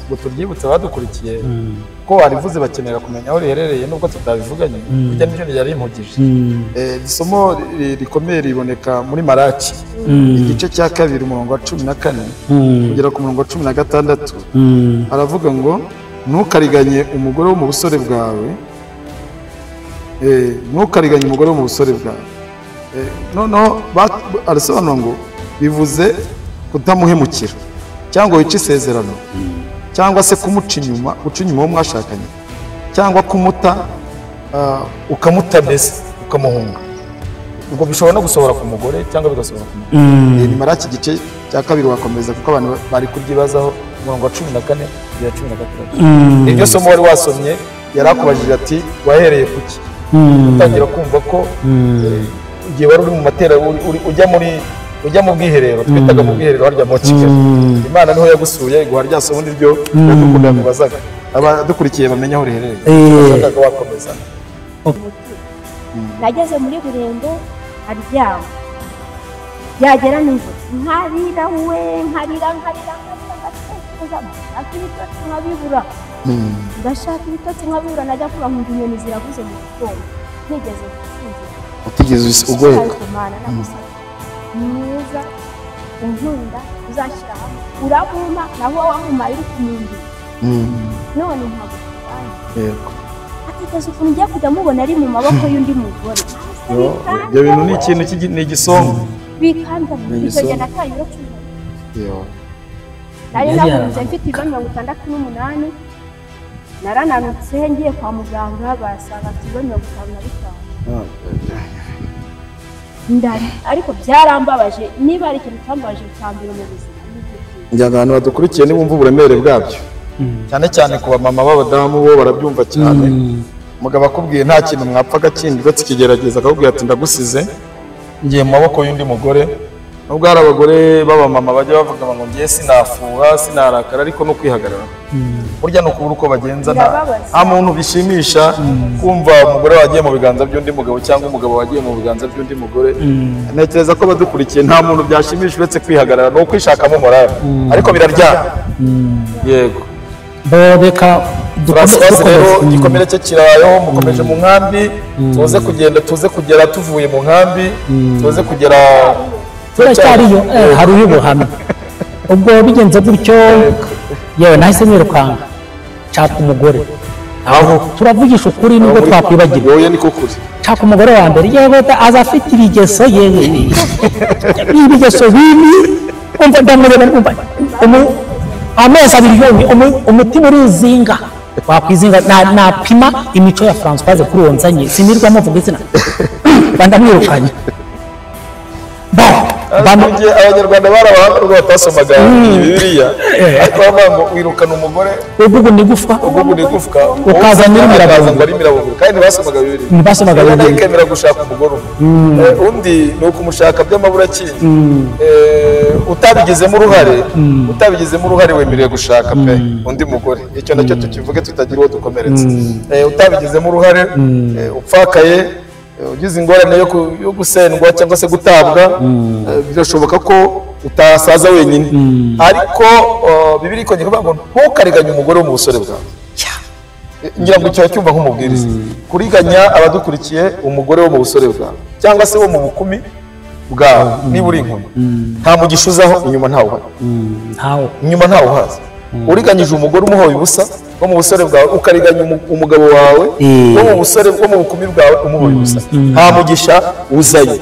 ngo turyibutse abadukurikiye ko warivuze bakenera kumenya aho riherereye nubwo tutabivuganye, burya nibyo ryari rimpugije. Isomo rikomeye riboneka muri Malaki igice cya 2 umurongo wa 14 kugera ku murongo wa 16. Aravuga ngo ntukariganye umugore wo mu busore bwawe, ntukariganye umugore wo mu busore bwawe. Noneho arasobanura ngo bivuze kutamuhemukira cyangwa wica isezerano, cyangwa se kumuca inyuma, guca inyuma uwo mwashakanye, cyangwa kumuta, ukamuta mbese ukamuhunga. Ubwo bishobora no gusohora ku mugore cyangwa bigasohora ku mugabo. Ni Malaki igice cya 2 wakomeza, kuko abantu bari kubyibazaho, umurongo wa 14 kugera 16. Iryo somo wari wasomye yarakubajije ati wahereye kuki utangira kumva ko igihe wari uri mu matera ujya mu bwiherero, twitaga mu bwiherero harya mu Kigali, Imana niho yagusuye iguha rya somo niryo dukunda kubazaga abadukurikiye bamenye aho riherereye. Bashakaga wakomeza. Nageze muri Burembo aryama, byagera nijoro nkarira we, nkarira nkarira nkarira, ngashaka ibitotsi nkabibura, ngashaka ibitotsi nkabibura, najya kuba nkumva inyoni ziravuze mu gitondo, ntigeze gusinzira. Utigeze ugoheka. Mwiza unkunda uzashyira hamwe, uramuma naho wamumaye uri kumwumvira, none ntabwo yego atekereza ukuntu ngiye kujya mubona ari mu maboko y'undi mugore. Ibyo bintu ni ikintu ni igisongo bikanda icyo gihe nataye ibiro 10. Nari nakunze mfite ibiro 68, narananutse ngiye kwa muganga basanga mfite ibiro 55. Ndari ariko byarambabaje, niba ari ikintu cyambabaje cya mbere mu buzima. Njya abantu badukurikiye nibumva uburemere bwabyo, cyane cyane ku bamama b'abadamu bo barabyumva cyane. Umugabo akubwiye nta kintu mwapfaga kindi uretse ikigerageza, akakubwira ati ndagusize ngiye mu maboko y'undi mugore. Nubwo hari abagore b'abamama bajya bavuga ngo ngiye sinafuha sinarakara, ariko no kwihagarara burya ni ukubura uko bagenza. Nta muntu bishimisha kumva umugore wagiye mu biganza by'undi mugabo cyangwa umugabo wagiye mu biganza by'undi mugore. Ntekereza ko abadukurikiye nta muntu byashimisha uretse kwihagarara, ni ukwishakamo morale, ariko biraryana. Yego reka Françoise rero igikomere cye kirabayeho, mukomeje mu nkambi, tuze kugenda tuze kugera tuvuye mu nkambi, tuze kugera turacyariyo hari ubuhamya. Ubwo bigenze gutyo yewe nahise nirukanka nshaka umugore. Aho turavugisha ukuri nubwo twakwibagirwa, wowe niko kuri. Nshaka umugore wa mbere, yewe aza afite ibigeso, yewe ibigeso bibi, umva ndamureba umva amezi abiri yonyine umutima urizinga, wakwizinga. Napima imico ya Françoise kuri uwo nzanye, sinirwa muvuga izina, bandamwirukanye. Abanyarwanda bari batasomaga Bibiliya, ariko bavuga ngo wirukana umugore uguguna igufwa, uguguna igufwa ukazana imirabunguri, kandi basomaga Bibiliya, ntibasomaga Bibiliya. Ikemera gushaka umugore umwe, undi ni ukumushaka by'amaburakindi. Utabigizemo uruhare, utabigizemo uruhare wemerewe gushaka pe undi mugore. Icyo nacyo tukivuge tutagira uwo dukomeretsa. Utabigizemo uruhare, upfakaye, ugize ingorane yo gusendwa cyangwa se gutabwa, birashoboka ko utasaza wenyine. Ariko Bibiliya ikongera kuvuga ngo ntukariganye umugore wo mu busore bwawe. Ngira ngo icyo cyumva nk'umubwiriza, kuriganya abadukurikiye umugore wo mu busore bwawe cyangwa se wo mu bukumi bwawe, niba uri inkumi nta mugisha uzaho inyuma, ntawe uhari inyuma, ntawe uhaza. Uriganyije umugore umuhoye ubusa wo mu busore bwawe, ukariganya umugabo wawe wo mu busore wo mu bukumi bwawe umuhoye ubusa, nta mugisha uzayo.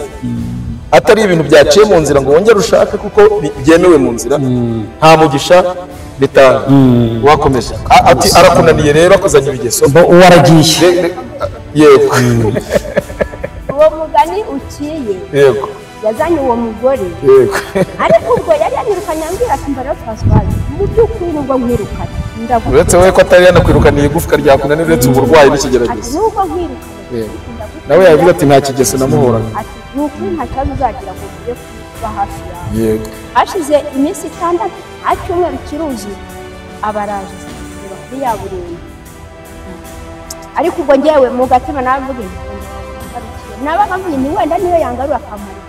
Atari ibintu byaciye mu nzira ngo wongere ushake kuko byemewe mu nzira, nta mugisha bitanga. Wakomeje ati arakunaniye rero akuzanye ibigeso, uwaragiye. Yego uwo mugani uciye, yego yazanye uwo mugore. Yego ariko ubwo yari yanyirukanye ambwira ati mbara Françoise mu by'ukuri nubwo nkwirukanye ndagukunze, uretse wowe ko atari yanakwirukaniye igufwa ryakunaniye uretse uburwayi n'ikigeragezo, nubwo nkwirukanye nawe yavuze ati nta kigeso namuhoraga, ati ni ukuri nta kibazo uzagira ngo ugiye kuba hafi yawe. Yego hashize iminsi 6 nta cyumweru kiruzuye abaraje kureba kuri ya Burembo. Ariko ubwo ngewe mu gatima navuge nabaga mvuye ni wenda niyo yangarura akamaro.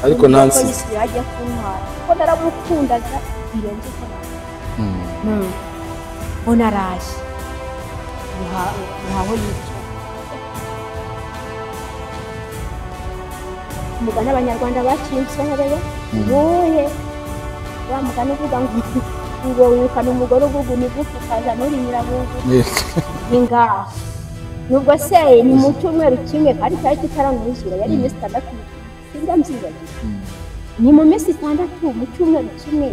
Ariko Nancy yagiye kuntwara kuko naramukundaga birenze uko. Mbona araje ntaho yicara. Umugani abanyarwanda baciye insohoreye woye wa mugani uvuga ngo wirukana umugore uguguna igufa ukaza n'uri nyirabungu ni ngaho. Nubwo se ni mu cyumweru kimwe kandi cyari kitaranuzura, yari iminsi 6, sinjya mbyibagiwe. Ni mu minsi 6 mu cyumweru kimwe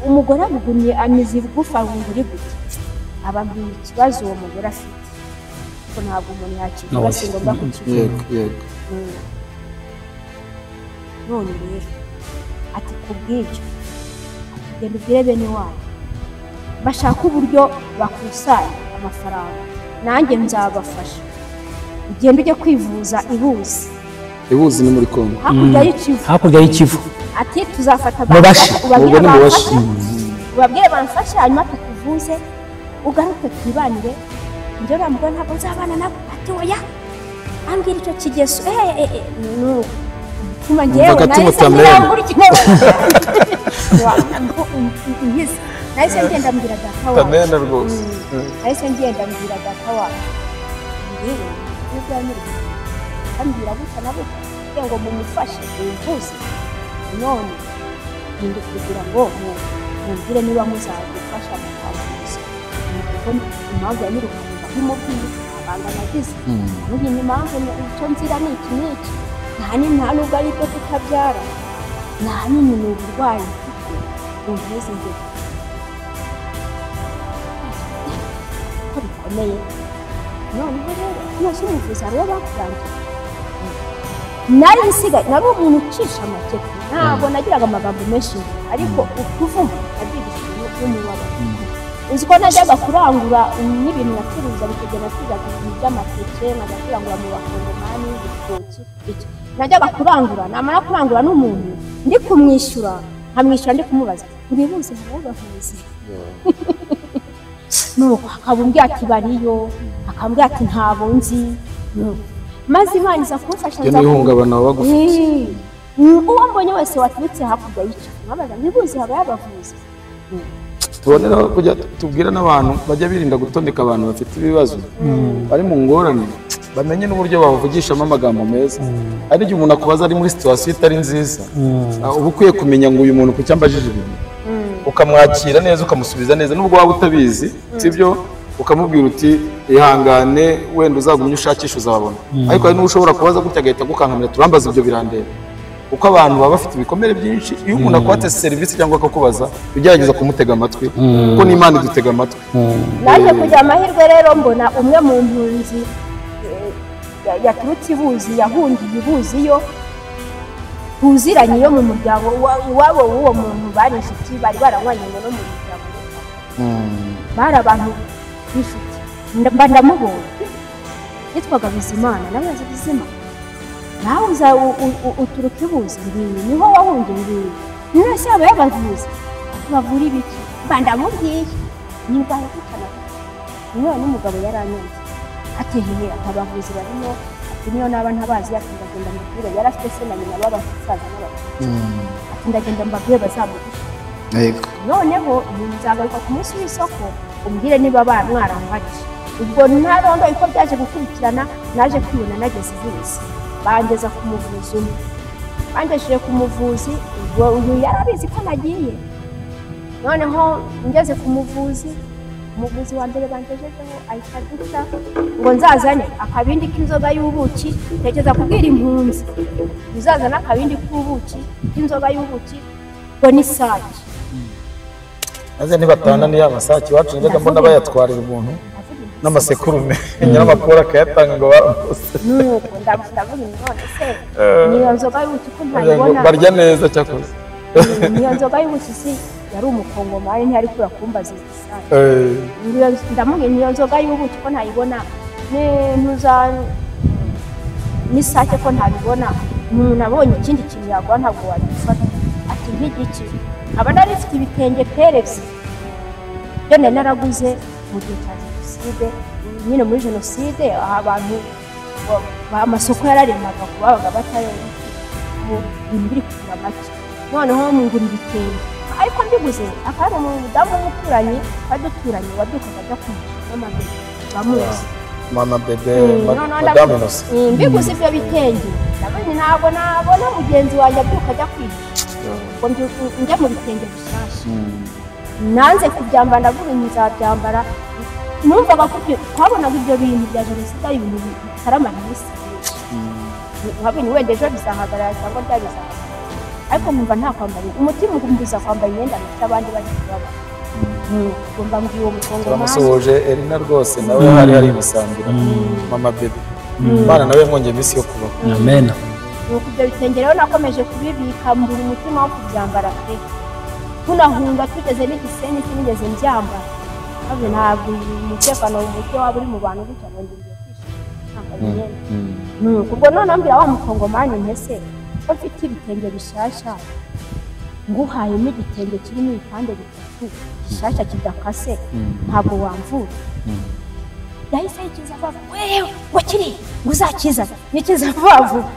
umugore agugumye amize igufa bunguri gute, ababwiye ikibazo uwo mugore afite, ko ntabwo umuntu yakivuga, si ngombwa kukivuga. None rero ati kubw'ibyo genda ubwire bene wanyu bashaka uburyo bakusanya amafaranga, nanjye nzabafasha, ugende ujye kwivuza ibuzi. Ibuzi ni muri Kongo, hakurya y'Ikivu. Hakurya y'Ikivu. Ati tuzafata ubabwire bamfashe, hanyuma tukuvuze ugaruke twibanire. Njye uriya mugore ntabwo nzabana nabo. Ati oya, ambwira icyo kigeso umutima njyewe nahise ngirangura nahise ngenda mbwira data wacu. Nahise ngenda mbwira data wacu ngewe ambwira gutya na gutya kugira ngo mumufashe mumvuze, none ndi kugira ngo mumbwire niba muzadufasha mukavuza. Kuko impamvu yanyirukanye ndabimubwiye, abanga nagize mubwiye impamvu icyo nzira ni iki n'iki, nta nubwo ari ibyo kutabyara, nta nini ni uburwayi mfite bunteza imbere ko bikomeye. Noneho rero nose umuvuzi hari uwo bakurangiye, nari nsigaye nari umuntu ucisha make, ntabwo nagiraga amagambo menshi, ariko ukuvuga nabyigishijwe n'umubabaro. Uzi ko najyaga kurangura n'ibintu nacuruza, bikagenda nacuruzaga ibintu by'amateke, nkajya kurangura mu bakongomani ibitoki, najyaga kurangura, namara kurangura n'umuntu ndi kumwishyura, nkamwishyura ndi kumubaza ntibibuze hari abavuzi. Nuko akabambwira ati bariyo, akambwira ati ntabo nzi. Maze Imana iza kumfasha nza n'ihungabana bagufite. Uwo mbonye wese waturutse hakurya y'Ikivu nkabaza ntibuze haba yabavuzi. Tubonera kujya tubwira n'abantu bajya birinda gutondeka abantu bafite ibibazo bari mu ngorane, bamenye n'uburyo bavugishamo amagambo meza. Ari igihe umuntu akubaza ari muri situation itari nziza, uba ukwiye kumenya ngo uyu muntu kuki ambajije ibintu, ukamwakira neza, ukamusubiza neza nubwo waba utabizi, sibyo? Ukamubwira uti ihangane wenda uzagumye ushakisha uzabona. Ariko hari n'ushobora kubaza gutya agahita agukankamira, turambaza ibyo birandeba. Uko abantu baba bafite ibikomere byinshi, iyo umuntu akwatse serivisi cyangwa akakubaza ugerageza kumutega amatwi, kuko n'Imana idutega amatwi. Naje kugira amahirwe rero mbona umwe mu mpunzi yaturutse ibuzi, yahungiye ibuzi, yo tuziranye yo mu muryango iwabo w'uwo muntu, bari inshuti, bari baranywanye no mu muryango, bari abantu b'inshuti. Mba ndamubonye, yitwaga Bizimana, nawe Bizima, nawe uza uturuka ibuzi, ngiyi niho wahungiye, ngiyi none se aba yabavuze bavura ibiki? Mba ndamubwiye nirwaye gutya na gutya. None umugabo yaranyanze ati hehe, atabavuzi barimo, ati niyo naba ntabazi, ati ndagenda mbabwire, yari afite se na nyina b'abasaza n'abakecuru, ati ndagenda mbabwire bazamugusha. Noneho nzagaruka ku munsi w'isoko umbwire niba mwaramwaje. Ubwo ntarondoye uko byaje gukurikirana, naje kwibona nageze ibuzi, bangeza ku muvuzi umwe, bangejeje ku muvuzi, ubwo uyu yarabizi ko nagiye. Noneho ngeze ku muvuzi, umuvuzi wa mbere bangejejeho ahita aduca ngo nzazane akabindi k'inzoga y'ubuki, ntekereza kubwira impunzi uzazane akabindi k'ubuki k'inzoga y'ubuki ngo n'isake. Maze nibatana ni amasake iwacu najyaga mbona bayatwarira umuntu n'amasekurume nyiramakuru akayatanga ngo baramuse. Nuko ndavuga none se niyo nzoga y'ubuki ko ntayibona, barya neza cyakoze. Niyo nzoga y'ubuki si yari umukongomani ntiyari kubera kumbaza isake. Ndamubwira niyo nzoga y'ubuki ko ntayibona, n'isake ko ntabibona, umuntu abonye ikindi kintu yaguha ntabwo wagifata. Ati nk'igiki, aba nari mfite ibitenge perevye byo nari naraguze mu gihe cya jenoside, nyine muri jenoside abantu amasoko yararemaga ku babaga batayo ibintu biri kugura make. Noneho mungura ibitenge, Ariko mbiguze akaba ari umudamu w'umuturanyi waduturanye wabyukaga ajya kwigisha n'amabere bamuzi Mama Bebe, Madame Innocent. Mbiguze ibyo bitenge ndabona ntabwo nabona mugenzi wanjye abyuka ajya kwigisha ngo njya mu bitenge bishyashya. Nanze kubyambara, ndavuga nzabyambara. Numvaga ko twabonaga ibyo bintu bya jenoside ari ibintu bitaramara iminsi myinshi, nkabonye wenda ejo bizahagarara cyangwa bya bizahagarara, ariko nkumva nta kwambara, umutima umbuza kwambara imyenda mishya abandi bari kubabara. Ngomba mbwiye uwo mukongomani. Turamusuhuje Elina rwose, nawe hari Musangira, Mama Bebe. Imana nawe mwongeye iminsi yo kubaho. Amen. Nuko ibyo bitenge rero nakomeje kubibika, mbura umutima wo kubyambara pe. Tunahunga tugeze n'igisenyi sinigeze mbyambara. Ntabwo umutekano muke waba uri mu bantu gutya ngo ngiye kwishima ntambaye imyenda. Nuko ubwo none ambwira wa mukongomani ntese ko mfite ibitenge bishyashya, nguhayemo igitenge kirimo ibipande bitatu gishyashya kidakase, ntabwo wamvura. Yahise yikiza vuba vuba, wewe ngo kiri ngo uzakizane, nikiza vuba vuba.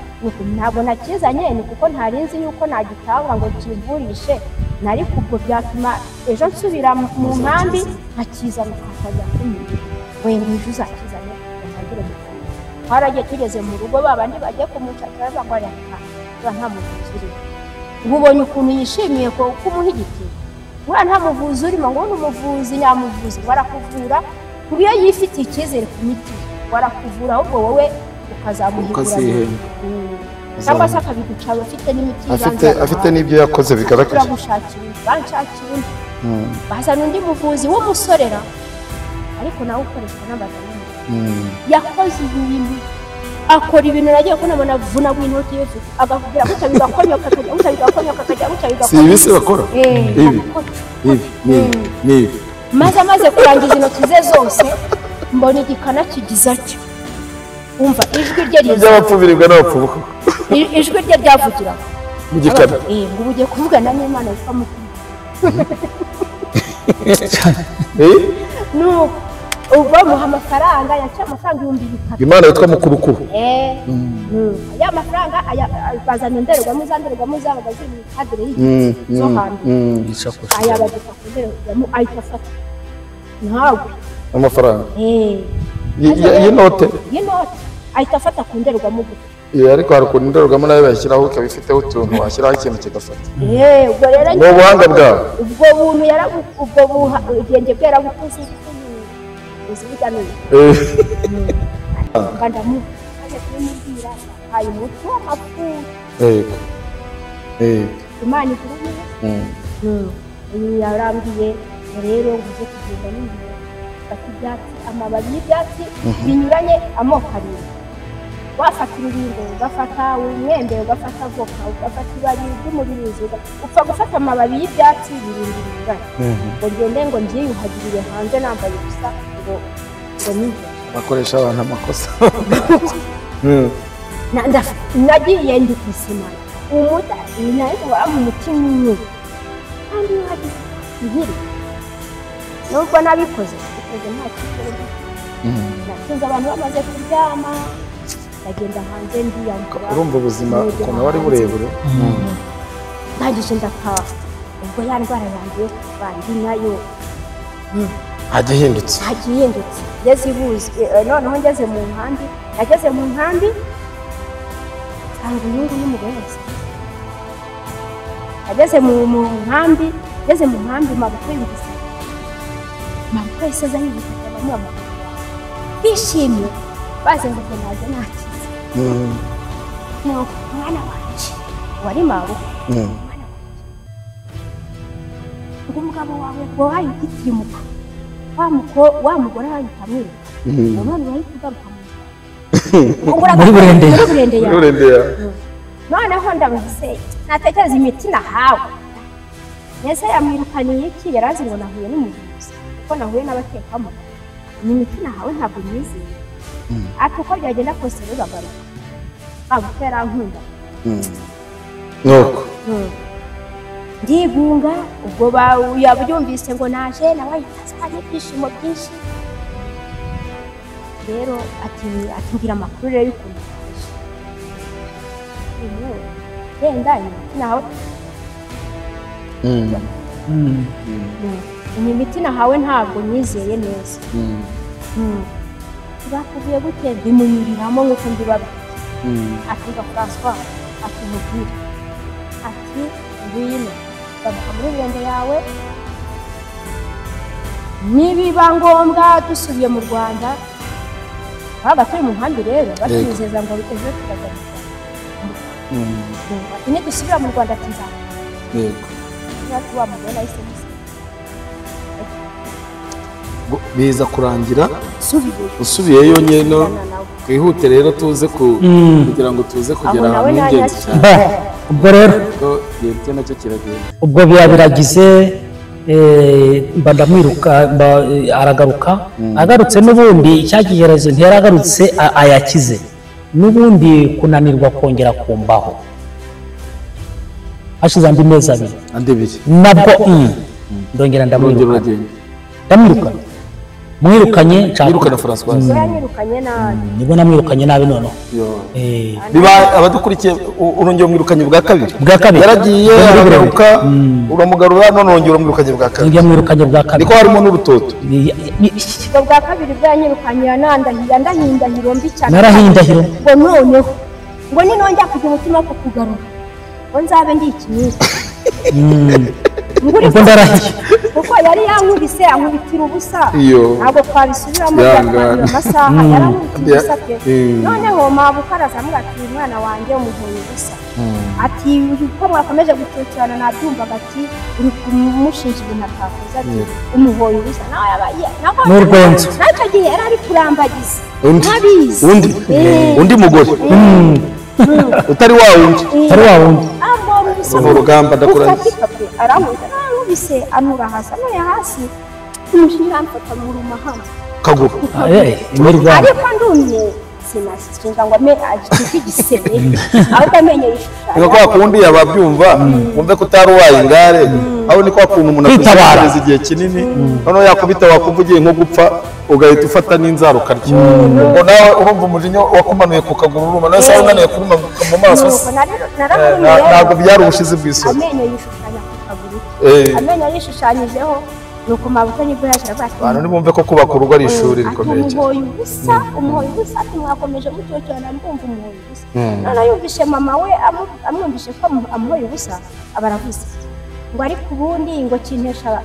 Ntabwo nakizanye ni kuko ntari nzi yuko nagitanga ngo kimvurishe, nari kubwo byatuma ejo nsubira mu nkambi nkakizana ukakajya kumira. We ngo ejo uzakizane ntagire amafaranga. Twaragiye tugeze mu rugo babandi bagiye kumushakira bavuga ngo reka nta muntu ukiriho. Ngo ubonye ukuntu yishimiye ko kumuha igitenge, uriya nta muvuzi urimo, ngo ni umuvuzi nyamuvuzi barakuvura, ngo iyo yifitiye icyizere ku miti barakuvura, ahubwo wowe ukazamuhigura cyangwa se akabiguca afite n'imiti afite n'ibyo yakoze bigaragara. Turagushakira undi, banshakira undi, bazana undi muvuzi w'umusorera ariko nawe ukoreshwa n'abagabo. Yakoze ibintu, akora ibintu nagiye kubona mbona avunagura inoti ye, agakubwira gutya bigakonyoka, akajya gutya bigakonyoka, akajya gutya bigakonyoka. Si ibi se bakora? Ibi ibi ni ibi. Maze amaze kurangiza intoki ze zose mbona igikana kigize atyo. Umva ijwi rye riza. Iby'abapfu biribwa n'abapfu koko. Ijwi rye ryavugiraga mu gikana. Ngo ubu ugiye kuvugana n'Imana yitwa Mukuru. Nuko ubwo muha amafaranga, yaciye amafaranga 3000. Imana yitwa Mukurukuru. Ya mafaranga bazana indorerwamo, za ndorerwamo zabaga ziri mu kadire y'igiti zo hambere. Ayabageza ku ndorerwamo ahita afata ntawe amafaranga y'inote, y'inote ahita afata ku ndorerwamo gusa. Ariko hari ukuntu indorerwamo nayo bayishyiraho ikaba ifiteho utuntu washyiraho ikintu kigafata. Ubwo rero ni ubuhanga bwawe, ubwo buntu ubwo ubwenge bwe yarabukoze uzigamira. Mba ndamumaze kubimubwira, ahaye umuti w'amapfu. Imana igura neza. Uyu yarambwiye rero ngo uze kugenda nijoro ufate ibyatsi, amababi y'ibyatsi binyuranye amoko abiri. Wafata urubingo, ugafata umwembe, ugafata avoka, ugafata ibabi ry'umubirizi, upfa gufata amababi y'ibyatsi birindwi binyuranye. Ngo ngende ngo nbyiyuhagirire hanze nambaye ubusa ngo nijoro. Bakoresha abantu amakosa. Nagiye ndi ku isima, umuta nahise mu mutima umwe kandi hagize nkiri. Nubwo nabikoze nta cyizere, natunze abantu bamaze kuryama, ndagenda hanze ndiyambura. Urumva ubuzima ukuntu wari burebure. Ndangije ndataha, ubwo ya ndwara yanjye yo kuva ndi nayo hagihindutse, hagihindutse ngeze ibuze. Noneho ngeze mu nkambi, nageze mu nkambi nsanga uyu nguyu umugore wese. Ageze mu nkambi, ngeze mu nkambi mabukwe yumvise, mabukwe yahise aza yihuta bamuhamagara bishimye, baze ngo ubwo naje nakize. Nuko mwana wanje wari mabukwe, mwana wanje ngo umugabo wawe ngo wabaye ugitimuka, wa mugore ahita amwiruka, none wari kugaruka mu muri burende yawe. Noneho ndabaze natekereza imiti nahawe, mbese yamwirukaniye iki? Yarazi ngo nahuye n'umuvuzi, kuko nahuye n'abatekamo, ni imiti nahawe ntabwo nyizeye. Ati uko byagenda kose rero uragaruka, mabukwe yarankunda. Nuko ndigunga, ubwo yabyumvise ngo naje, nawe ahita azana ibyishimo byinshi. Rero ati mbwira amakuru rero y'ukuntu naje. Genda imiti nahawe. Iyi miti nahawe ntabwo nyizeye neza. Bakubwiye gute? Bimunyuriramo nk'uko mbibabwiye. Ati ngo François, ati mubwire, ati ngwino garuka muri burende yawe, nibiba ngombwa dusubiye mu Rwanda. Babaga turi mu nkambi rero batwizeza ngo ejo tukajya mu Rwanda. Ati nidusubira mu Rwanda ati nzapfa. Yego. Wa mugore nahise biza kurangira usubiyeyo nyine. Twihute rero tuze kugira ngo tuze kugera ahantu h'ingenzi cyane. Ubwo rero nacyo kiragenda. Ubwo biba biragize, mba ndamwiruka, aragaruka. Agarutse n'ubundi icyakigerezo ntiyaragarutse ayakize, n'ubundi kunanirwa kongera kumbaho. Hashize andi mezi abiri nabwo ndongera ndamwiruka, mwirukanye mwirukana Françoise. Nibwo namwirukanye nabi noneho. Biba abadukurikiye urongera umwirukanye bwa kabiri. Yaragiye aragaruka, uramugarura none urongera umwirukanye bwa kabiri. Nibwo bwa kabiri. Niko harimo n'urutoto. Ubwo bwa kabiri bwanyirukanye yanandahiye, ndahindahiro mbi cyane. Narahindahiro. Ngo noneho ngo ninongera kugira umutima wo kukugarura, ngo nzabe ndi ikinisi. Ubwo ndarahiye. Kuko yari yankubise ankubitira ubusa, ntabwo twabisubiramo byatwara amasaha, yarankubitira ubusa pe. Noneho mabuka araza ati umwana wanjye umuhoye ubusa, ati uko mwakomeje gucocana nabyumvaga, ati uri kumushinja ibintu atakoze, ati umuhoye ubusa. Nawe yabaye n'urwenzo n'icyo gihe yari ari kurambagiza ntabizi undi mugore utari wa wundi, utari wa wundi. Urugamba ndakurangiza. Arankubita nankubise anura hasi, anuye hasi umujinya amfata mu rumahama kaguru. Ariko ndumye sinashinga ngo agituke igisebe, ahubwo amenyo yishushanya. Ni kwa kundi yababyumva wumve ko utari uwaye ingare, aho ni kwa kuntu umuntu akutegereza igihe kinini, noneho yakubita wakumva ugiye nko gupfa ugahita ufata n'inzara ukarya. Ubwo nawe urumva umujinya wakumanuye ku kaguru uruma, nawe se unaniye kuruma mu maso. Ntabwo byari ubushizi bw'isoni. Amenyo yishushanya ku kaguru, amenyo yishushanyijeho. Nuko mabuka nibwo yaje aravuga ati abantu nibumve ko kubaka urugo ari ishuri rikomeye cyane. Umuhoye ubusa, umuhoye ubusa, ati mwakomeje mucocana mbumva umuhoye ubusa. None yumvishe mama we amwumvishe ko amuhoye ubusa, aba aravuze ngo ariko ubundi ngo kinkesha,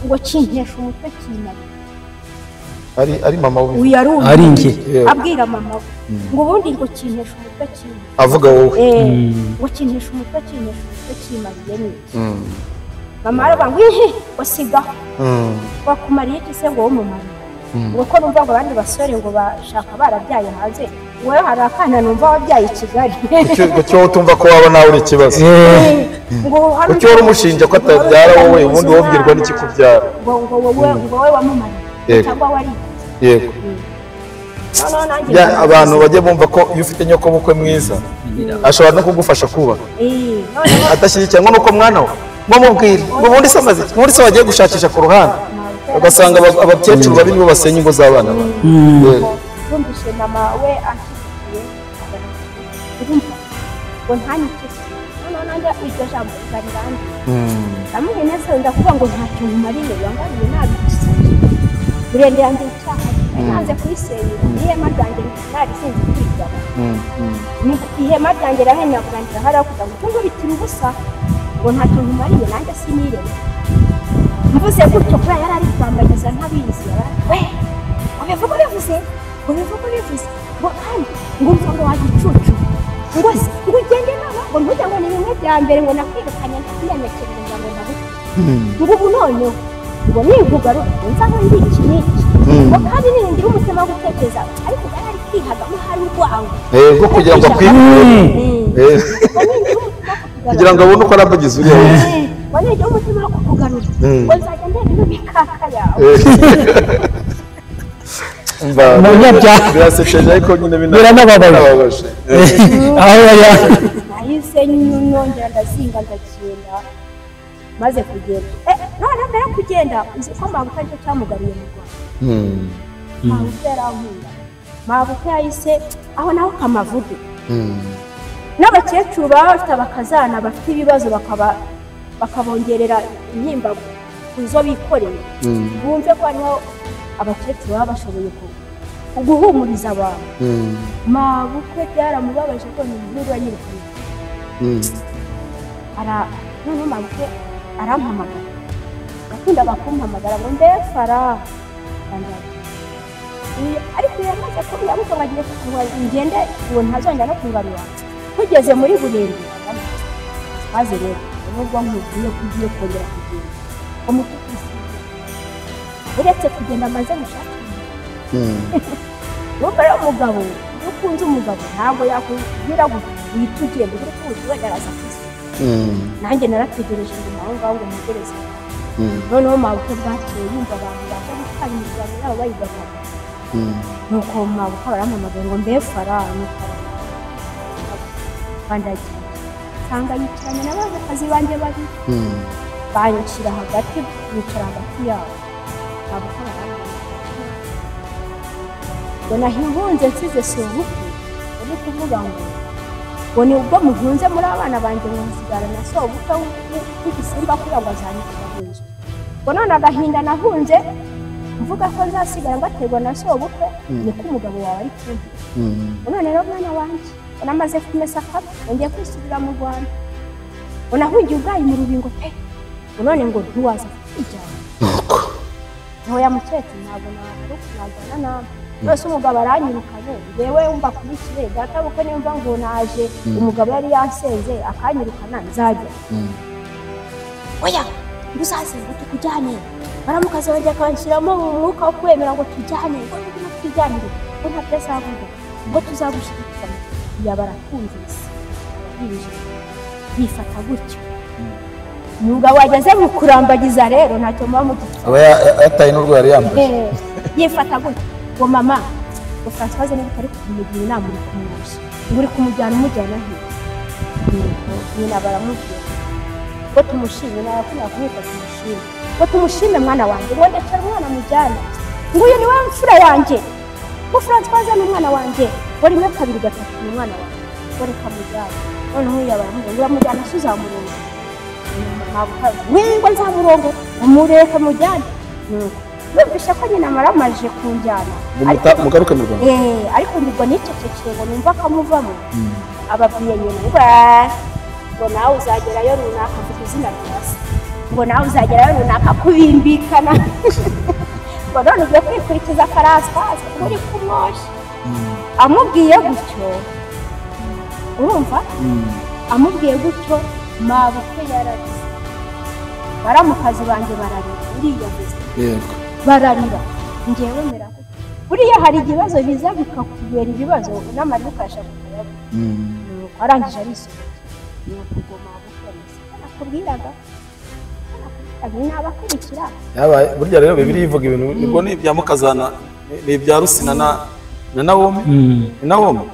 ngo kinkesha umutwe kinari. Ari mama we ari njye abwira mama we ngo ubundi ngo kinkesha umutwe kinari. Avuga wowe ngo kinkesha umutwe, kinkesha umutwe kimariye niki. Mama aravuga ngo ihi wasigaho wakumariye iki se ngo wumumariye, ngo ko numva ngo abandi basore ngo bashaka barabyaye hanze, wowe hari akana numva wabyaye i Kigali. Kuki wowe utumva ko waba nawe uri ikibazo? Kuki wowe umushinja ko atabyara wowe, ubundi wowe ubwirwa n'ikikubyara? Ngo wowe wamumariye cyangwa wariye. Yego. Abantu bajye bumva ko iyo ufite nyokobukwe mwiza ashobora no kugufasha kubaka, adashyigikiye ngo nuko mwana we mumubwire ngo ubundi se amaze, ubundi se wagiye gushakisha ku ruhande, ugasanga abakecuru babi nibo basenya ingo z'abana babo. Bumvise mama we ashyigikiye urumva ngo ntanyike se, noneho nanjye iryo jambo rirangiye ndamubwiye neza, ndakuvuga ngo ntacyo nkumariye, wangariye nabi gusa burende yanjye icyaha nanze kuyisenyera, ihema ryanjye narisinze kwigaba, ihema ryanjye rahenyagurangira hariya kugira ngo nkubitire ubusa ngo ntacyo nkumariye, nanjye sinirebe. Mvuze gutyo kubera yari ari kwambagiza ntabizi, we ubivuga ubivuze, ubivuga ubivuze, ngo kandi ngo umva ngo wagicucu, ngo ngo ugende none ngo ntujya ngo ni bimwe bya mbere ngo nakwirukanye ndakunyanyakereza ngo ndabuke, ngo ubu noneho ngo ninkugarura ngo nzaho ndi iki n'iki, ngo kandi ningira umutima wo gutekereza, ariko yari ari kwihagamo hari urwango rwo kugira ngo akwikure, kugira ngo abone uko arambagiza uriya wese. Ngo ningira umutima wo kukugarura ngo nzajya ndeba ino mikaka yawe. Birasekeje ariko nyine biranababaje. Nahise nongera ndazinga ndagenda, maze kugenda none mbere yo kugenda uzi ko mabuka aricyo cyamugaruye mu Rwanda. Mabuka yarankunda, mabuka yahise aho naho kamavuge n'abakecuru baba bafite abakazana bafite ibibazo bakaba bakabongerera intimba ku zo bikoreye, bumve ko hariho abakecuru baba bashoboye guhumuriza abantu. Mabukwe byaramubabaje ko ni inkuru yanyirukanye. Noneho mabukwe arampamagara, gakunda bakumpamagara ngo ndefara, ariko yamaze kubiyabuka ngo agiye ngende uwo ntazongera no kungarura. Tugeze muri Burende maze rero nubwo nkubwiye ko ugiye kongera kugenda umutukuzi uretse kugenda amaze gushaka urumva rero umugabo iyo ukunze umugabo ntabwo yakubwira ngo uhite ugenda uri kuwuzi wenda araza kuzi. Nanjye narategereje ngo aho ngaho ngo ntegereze. Noneho mabukwe bwakeye yumva abantu baje gutwara imiryango yabo bayigabanya. Nuko mabukwe barampamagaye ngo mbe fara, nuko bandagiye nsanga yicaranye n'abakazi banjye babiri, banshyira hagati, bicara hagati yabo. Mabukwe barampamagaye ngo nahihunze nsize sobukwe, uri kuvuga ngo ni ubwo muhunze muri abana banjye ngo nsigara na sobukwe w'igisimba kugira ngo azanyikira mu nzu. Ngo none agahinda nahunze mvuga ko nzasigara ngaterwa na sobukwe, niko umugabo wawe ari kumwe. None rero mwana wanjye namaze kumesa akabi ngiye kwisubira mu Rwanda, ngo nahungiye ubwayi mu rubingo pe, none ngo ntiwaza kwijyana. Ntoya mukecuru ntabwo nagaruka najyana nawe. Rwose umugabo aranyirukanye, yewe wumva akurikiye data bukwe nimba ngo naje umugabo yari yasenze akanyirukana nzajya. Oya uzaze ngo tukujyane, baramukazi banjye akanshyiramo umwuka wo kwemera ngo tujyane, ngo ngwino twijyanire, ngo ntabyo azavuga, ngo tuzagushyigikira. Yaba arakumvise yinjira yifata gutyo. Umugabo wageze mu kurambagiza rero ntacyo muba mugifite, aba yataye n'urwo yari yambaye. Yifata gutyo ngo mama ngo Françoise niba utari kumugira inama uri kumwoshya, ngo uri kumujyana umujyana he? Nyina baramubwira ngo tumushime, nawe akunda kumwita tumushime, ngo tumushime mwana wanjye, ngo ndekera umwana mujyana, ngo uyu ni we mfura yanjye, ngo Françoise ni umwana wanjye, ngo rimwe kabiri gatatu ni umwana wanjye, ngo reka mujyane. Noneho yabaramubwira ngo uramujyana se uzamurongo? Ngo nzamurongo, umureke mujyane. Numvise ko nyina maramaje kunjyana mugaruke mu Rwanda. Ariko nibwo nicecekeye ngo numva akamuvamo, ababwiye nyina ngo nawe uzagerayo runaka, mvuga izina rya se, ngo nawe uzagerayo runaka kubimbikana, ngo none ugiye kwikurikiza Françoise uri kumwoshya. Amubwiye gutyo, urumva amubwiye gutyo, mabukwe yararize, baramukazi banjye bararira, uriya yego bararira, njyewe mera buriya hari ibibazo biza bikakubera ibibazo n'amarira ukashaka kuyabona. Nuko arangije arisohoka, nuko ubwo mabukwe nakubwiraga nabakurikira. Burya rero Bibiliya ivuga ibintu nibwo ni ibya mukazana, ni ibya Rusina na Nawomi, ni Nawomi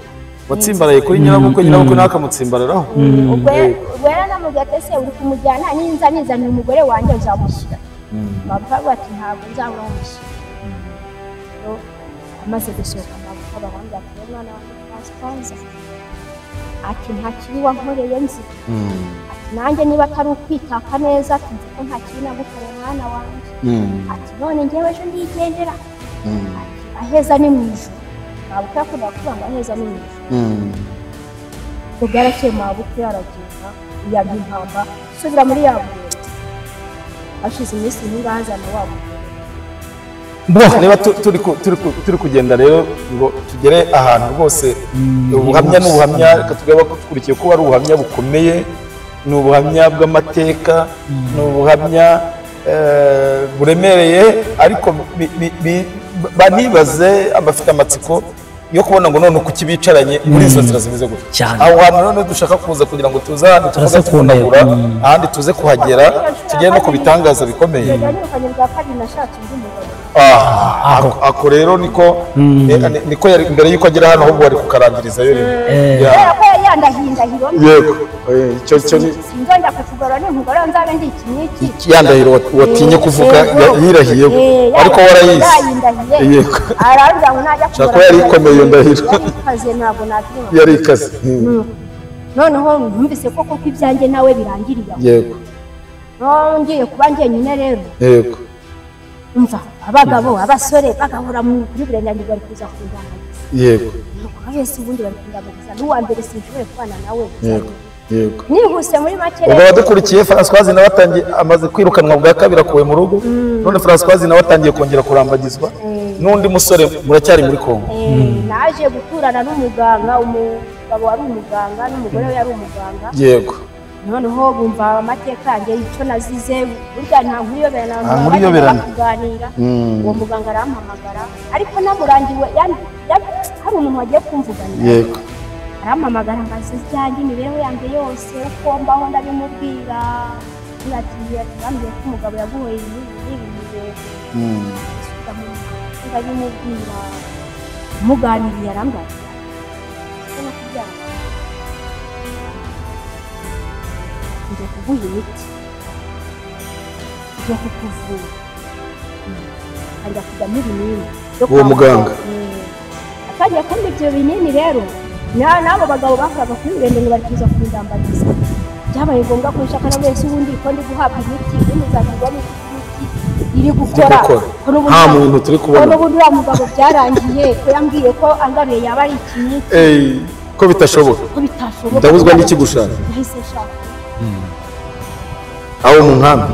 watsimbaraye kuri nyirabukwe, nyirabukwe nawe akamutsimbararaho. Ubwo yaranamubwiye ati ese uri kumujyana ninza nizanira umugore wanjye uzamushyira? Mabukwe ati ntabwo nzabura umushyira. Amaze gusohoka mabukwe barambwira ati mwana wanjye Françoise, ati nta kibi wankoreye nzi, ati nanjye niba atari ukwitaka neza, ati nzi ko nta kibi nagukoreye mwana wanjye, ati none njyewe ejo ndigendera, ati aheza ni mu ijuru. Mabukwe yakundaga kuvuga ngo aheza ni mu ijuru. Ubwo bwarakeye mabukwe aragenda yabya impamba asubira muri ya Burende. Hashize iminsi nk'ingahe azana wa mugore. Niba turi kugenda rero ngo tugere ahantu rwose ubuhamya n'ubuhamya, reka tugaba dukurikiye ko ari ubuhamya bukomeye, ni ubuhamya bw'amateka, ni ubuhamya buremereye, ariko banibaze abafite amatsiko yo kubona ngo none kuki bicaranye muri izo nzira zimeze gutya. Aho hantu none dushaka kuza kugira ngo tuze ahantu tuze kunagura, ahandi tuze kuhagera, tugere no ku bitangaza bikomeye. Ako rero niko yari mbere yuko agera hano, ahubwo wari kukarangirizayo rimwe. Yego, icyo ni sinzongera kukugarura ninkugorora nzabe ndi iki n'iki. Ya ndahiro watinye kuvuga yirahiye, ariko warayizi. Yego, shaka yari ikomeye iyo ndahiro. Yari ikaze. Noneho numvise ko koko ibyanjye nawe birangiriye. Yego. Ngiye kuba njyenyine rero. Yego. Umva abagabo abasore bagahora kuri Burende bari kuza kundambagiza. Yego. Wese ubundi bari kundambagiza n'uwa mbere sinshoboye kubana nawe. Yego. Yego. Nihuse muri make rero. Ubwo abadukurikiye Françoise nawe atangiye amaze kwirukanwa bwa kabiri akuwe mu rugo. None Françoise nawe atangiye kongera kurambagizwa n'undi musore muracyari muri Kongo. Naje guturana n'umuganga, umugabo wari umuganga n'umugore we yari umuganga. Yego. Noneho bumva amateka yanjye icyo nazize, burya nta nkuriyoberana kuganira. Uwo muganga arampamagara ariko namurangiwe, hari umuntu wagiye kumvuganira. Yego. Arampamagara mbaza ibyanjye, imibereho yanjye yose uko mbaho ndabimubwira. Ati bambwiye ko umugabo yaguhoye ibi n'ibi. Ndabimubwira, muganiriye arambwira ngiye kuguha imiti ngiye kukuvura, ajya kujyamo ibinini. Uwo muganga atangiye kumpa ibyo binini rero, n'abo bagabo bakoraga kuri Burende ngo bari kuza kundambagiza. Byabaye ngombwa ko nshaka na wese ubundi ko ndi guhabwa imiti, ubundi nzagurwamo imiti iri gukora. Nta muntu turi kubona. N'ubundi uriya mugabo byarangiye ko yambwiye ko angaruye yaba ari ikiniki. Ko bitashoboka. Ko bitashoboka. Ndabuzwa n'iki gushaka? Nahise nshaka. Aho mu nkambi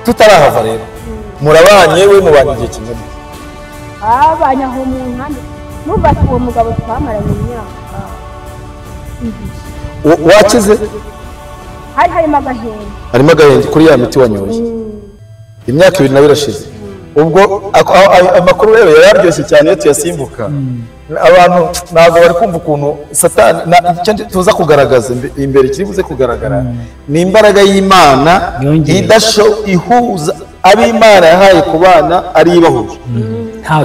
tutarahava rero murabanye we mubanye igihe kingana iki? Abanye aho mu nkambi numva uwo mugabo twamaranye imyaka 2. Wakize? Hari harimo agahenge. Harimo agahenge kuri ya miti wanyoye. Imyaka 2 nawe irashize. Ubwo amakuru rero yararyoshye cyane iyo tuyasimbuka. Abantu ntabwo bari kumva ukuntu Satani icyo tuza kugaragaza imbere kiri buze kugaragara ni imbaraga y'Imana idasho ihuza ab'Imana yahaye ku bana ari ibahuje. Nta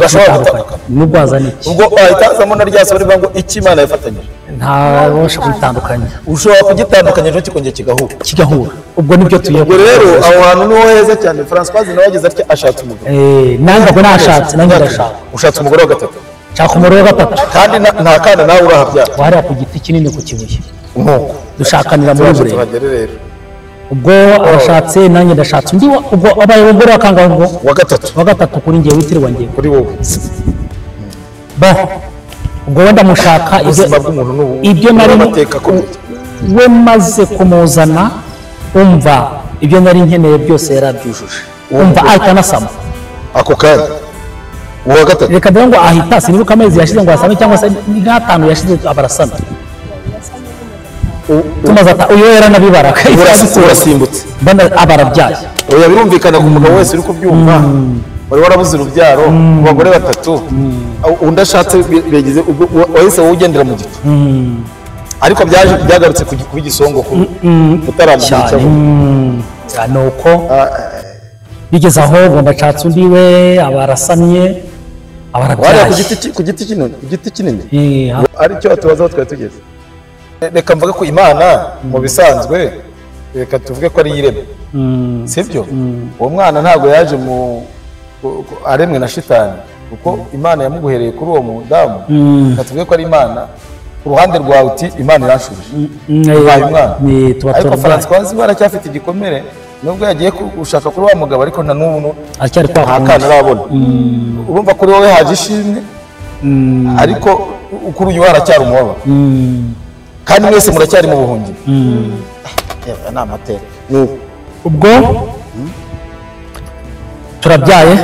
nubwo azana iki, ubwo ahita azamo na rya somo rivuga ngo icyo Imana yafatanyije ntabasha kugitandukanya. Ushobora kugitandukanya ejo kikongera kigahura. Ubwo nibyo tugiye. Ubwo rero aho hantu niho heza cyane. Françoise nawe ageze atya ashatse umugabo. Nanjye ubwo nashatse, nanjye ndashaka. Ushatse umugore wa gatatu. Nshaka umugore wa gatatu. Kandi nta kana nawe urahabyara. Wahariya ku giti kinini ku kibuye. Nk'uko dushakanira muri Burende. Tuhagere rero. Ubwo arashatse nanjye ndashatse undi, ubwo abaye umugore wa kangahe ubwo? Wa gatatu. Wa gatatu kuri njye witirirwa njye. Kuri wowe. Ba ubwo wenda mushaka ibyo nari we maze kumuzana, umva ibyo nari nkeneye byose yarabyujuje. Umva ahita anasama ako kanya. Uwa gatatu reka dore ngo ahita sinibuka amezi yashize ngo asame cyangwa se nk'atanu yashize abarasama. Tumaze uyu yaranabibara urasimbutse mbona abarabyaye. Oya birumvikana ku mugabo wese uri kubyumva wari warabuze urubyaro ku bagore batatu, undi ashatse bigize wahise wowe ugendera mu giti. Ariko byaje byagarutse kuba igisongo utaramenya icyo avuga. Nuko bigeze aho ngo ndashatse undi we abarasamye abarabyaye. Ku giti kinini, ku giti kinini aricyo atubaza aho twari tugeze. Reka mvuge ko Imana mu bisanzwe reka tuvuge ko ari ireme, sibyo? Uwo mwana ntabwo yaje mu aremwe na shitani, kuko Imana yamuguhereye kuri uwo mudamu. Reka tuvuge ko ari Imana ku ruhande rwawe uti Imana iranshubije ubaye umwana. Ariko Françoise we aracyafite igikomere nubwo yagiye gushaka kuri wa mugabo, ariko na n'ubu aracyari kwa nta kana arabona. Urumva kuri wowe haje ishimwe, ariko kuri uyu haracyari umubabaro. Kandi mwese muracyari mu buhungiro. Ni amateka. Ubwo turabyaye,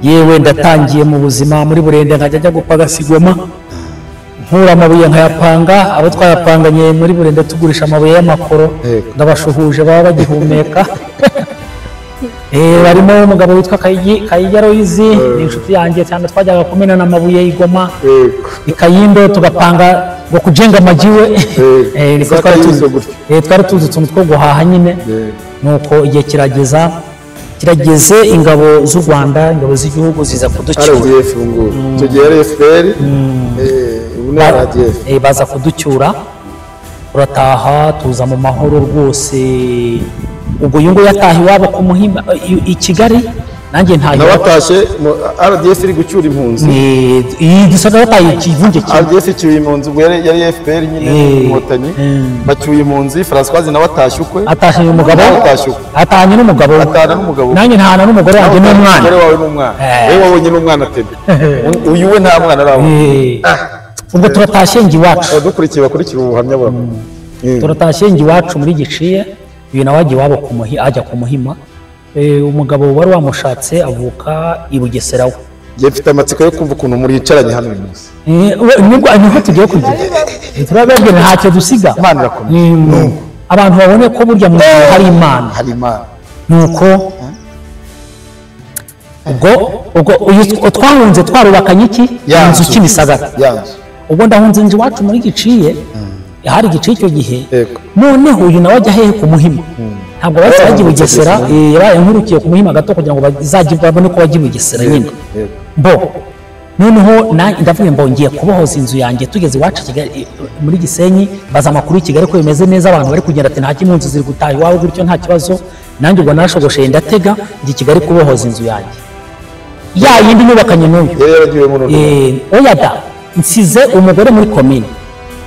yewe ndatangiye mu buzima muri Burende nkajya njya gupaga sigoma, nkura amabuye nkayapanga, abo twayapanganye muri Burende tugurisha amabuye y'amakoro, ndabashuhuje baba bagihumeka. Barimo umugabo witwa Kayigi Aloyizi, ni inshuti yanjye cyane, twajyaga kumenana amabuye y'igoma ikayindo tugapanga ngo kujenga amajiwe. Twari tuzi utuntu two guhaha nyine. Nuko igihe kirageze ingabo z'u Rwanda, ingabo z'igihugu ziza kuducyura. RDF ngubu icyo gihe yari FPR, ubu ni RDF. Baza kuducyura turataha, tuza mu mahoro rwose. Ubwo uyu nguyu yataha iwabo ku Muhima i Kigali, Nanjye ntayo. Nabatashye RDF iri gucyura impunzi. Iyi gisaga bataye ikivunge kimwe. RDF icyuye impunzi, ubwo yari FPR nyine inkotanyi. Bacyuye impunzi, Françoise nawe atashye ukwe. Atashye umugabo. Atahanye n'umugabo. Atahana n'umugabo. Nanjye ntahana n'umugore wanjye n'umwana. Umugore wawe n'umwana. Wowe wabonye n'umwana atebe. Uyu we nta mwana arabona. Ubwo turatashye njye iwacu. Abadukurikiye bakurikira ubuhamya bwawe. Turatashye njye iwacu muri Giciye, uyu nawe ajya iwabo ajya ku Muhima. Umugabo wari wamushatse avuka i Bugesera we. Njye mfite amatsiko yo kumva ukuntu muricaranye hano uyu munsi. Nibwo niho tugiye kujya. Turababwira ntacyo dusiga. Imana irakomeye. Abantu babone ko burya mu hari Imana. Hari Imana. Nuko ubwo uyu twahunze twarubakanye iki? Inzu Kimisagara. Ubwo ndahunze inzu iwacu muri Giciye, hari Giciye icyo gihe. Noneho uyu nawe ajya hehe ku Muhima. Ntabwo bahise bajya i Bugesera, yabaye nkurukiye ku Muhima gato kugira ngo bazajye babone ko bajya i Bugesera nyine. Bo noneho ndavuga ngo ngiye kubohoza inzu yanjye. Tugeze iwacu muri Gisenyi, baza amakuru i Kigali ko bimeze neza, abantu bari kugenda ati nta kimpunzi ziri gutaha iwawe gutyo nta kibazo. Nanjye ubwo narashogosheye ndatega njya i Kigali kubohoza inzu yanjye ya yindi nyubakanye n'uyu. Oya da, nsize umugore muri komine,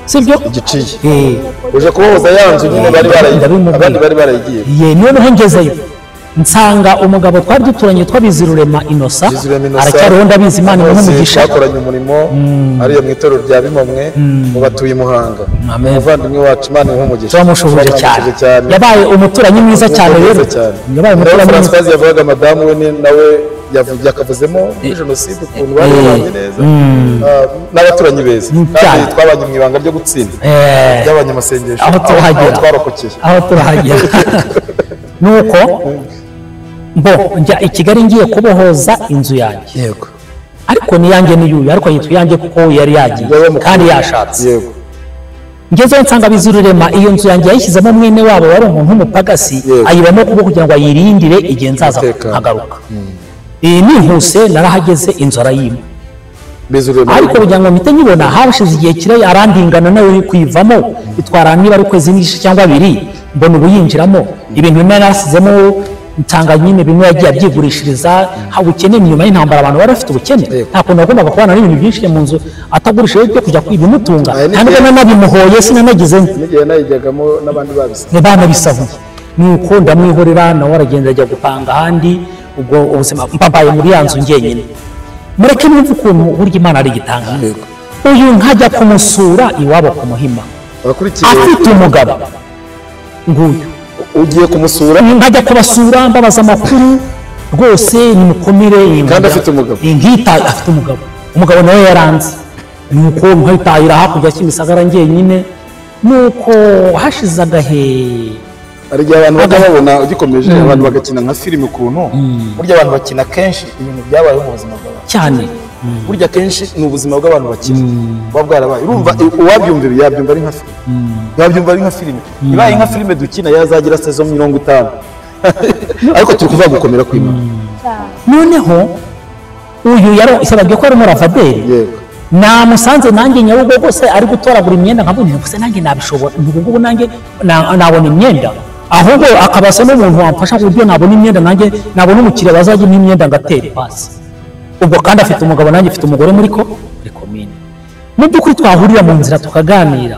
sibyo? Igiciye uje kubohoza ya nzu nyine bari abandi bari barayigiye. Noneho ngezeyo nsanga umugabo twari duturanye twabizirurema Innocent, aracyariho ndabizi, Imana imuhe umugisha. Twakoranye umurimo ariyo mu itorero rya Bimomwe mu batuye Muhanga. Umuvandimwe wacu Imana imuhe umugisha. Turamushuhuje cyane, yabaye umuturanyi mwiza cyane rero. Yabaye umuturanyi mwiza. Françoise yavugaga madamu we nawe yakavuzemo muri jenoside ukuntu bari babanye neza n'abaturanyi beza, kandi twabanye mu ibanga ryo gutsinda ry'abanyamasengesho aho turahagera, twarokokeye aho turahagera. Nuko mbo njya i Kigali ngiye kubohoza inzu yanjye. Yego. Ariko ni yanjye ni yuyu, ariko yitwa yanjye kuko yari yagiye kandi yashatse. Yego. Ngezeyo nsanga Bizururema iyo nzu yanjye yayishyizemo mwene wabo wari umuntu w'umupagasi, ayibamo kuko kugira ngo ayirindire igihe nzaza nkagaruka. Nihuse narahageze inzu arayima. Ariko kugira ngo mpite nyibona hashize igihe kire arandingana nawe kuyivamo itwara niba ari ukwezi n'igice cyangwa abiri, mbona ubuyinjiramo ibintu bimwe narasizemo nsanga nyine bimwe yagiye abyigurishiriza. Ubukene nyuma y'intambara abantu bari bafite ubukene, nta kuntu wagombaga kubana n'ibintu byinshi mu nzu atagurishije byo kujya ibimutunga. Nta nubwo nanabimuhoye sinanagize n'igihe nayijyagamo n'abandi banabisahuye. Nuko ndamwihorera nawe aragenda ajya gupanga ahandi. Ubwo ubuzima mbabaye muri ya nzu njyenyine. Mureke mwumve ukuntu burya Imana ari igitangaza. Uyu nkajya kumusura iwabo ku Muhima afite umugabo nguyu. Ugiye kumusura? Nkajya kubasura mbabaza amakuru rwose nimukomere. Kandi afite umugabo? Nkita afite umugabo, umugabo nawe yaranze. Nuko nkahitahira hakurya Kimisagara njyenyine. Nuko hashize agahe, hari igihe abantu bajya babona ugikomeje abantu bagakina nka filime ukuntu. Burya abantu bakina kenshi ibintu byabayeho mu buzima bw'abantu cyane. Burya kenshi ni ubuzima bw'abantu bakina buba bwarabaye. Urumva uwabyumva ibi yabyumva ari nka filime, yabyumva ari nka filime. Ibaye nka filime dukina yazagira saison 50. Ariko turi kuvuga gukomera kw'Imana. Noneho uyu yarasabwe ko ari umuravaderi. Namusanze nanjye Nyabugogo se ari gutoragura imyenda nkabona gusa nanjye nabishobora, ngubu nanjye nabona imyenda, ahubwo akabasa n'umuntu wamfasha ku buryo nabona imyenda nanjye nabona umukiriya bazajya imyenda ngatera ipasi. Ubwo kandi afite umugabo nanjye afite umugore muri komine. Mu by'ukuri twahurira mu nzira tukaganira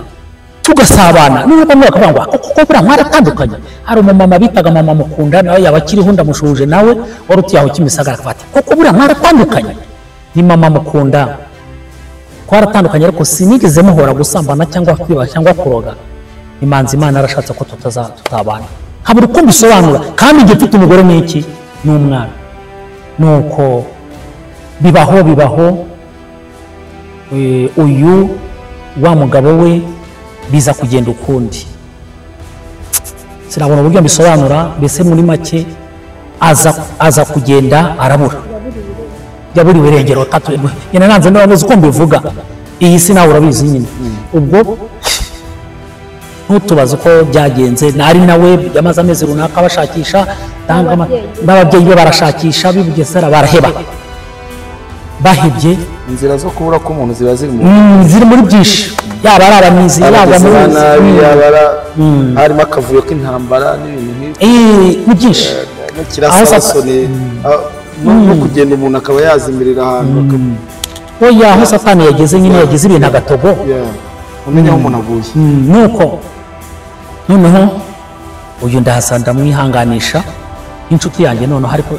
tugasabana. Noneho bamwe bakavuga ngo koko buriya mwaratandukanye. Hari umumama bitaga mama Mukunda nawe yaba akiriho ndamushuhuje nawe wari utuye aho Kimisagara, akavuga ati koko buriya mwaratandukanye. Ni mama Mukunda twaratandukanye, ariko sinigeze muhora gusambana cyangwa kwiba cyangwa kuroga. Imanzi Imana arashatse ko tutabana, nkabura uko mbisobanura. Kandi njye mfite umugore n'iki n'umwana. Nuko bibaho uyu wa mugabo we biza kugenda ukundi, sinabona uburyo mbisobanura. Mbese muri make aza kugenda arabura, yaburiwe irengero. Nyine nanze ndababuze uko mbivuga, iyi si nawe urabizi nyine. Ubwo ntutubaze uko byagenze, nari nawe yamaze amezi runaka bashakisha, n'ababyeyi be barashakisha b'i Bugesera baraheba. Bahebye inzira zo kubura ko umuntu ziba ziri muri byinshi, yaba ari abamizi, yaba nabi, yaba harimo akavuyo k'intambara n'ibintu nk'ibyo, ni byinshi. no kugenda umuntu akaba yazimirira ahantu. Oya, aho Satani yageze nyine yagize ibintu agatogo. Umenya aho umuntu aguye. Nuko noneho uyu ndahasa ndamwihanganisha inshuti yanjye, noneho ariko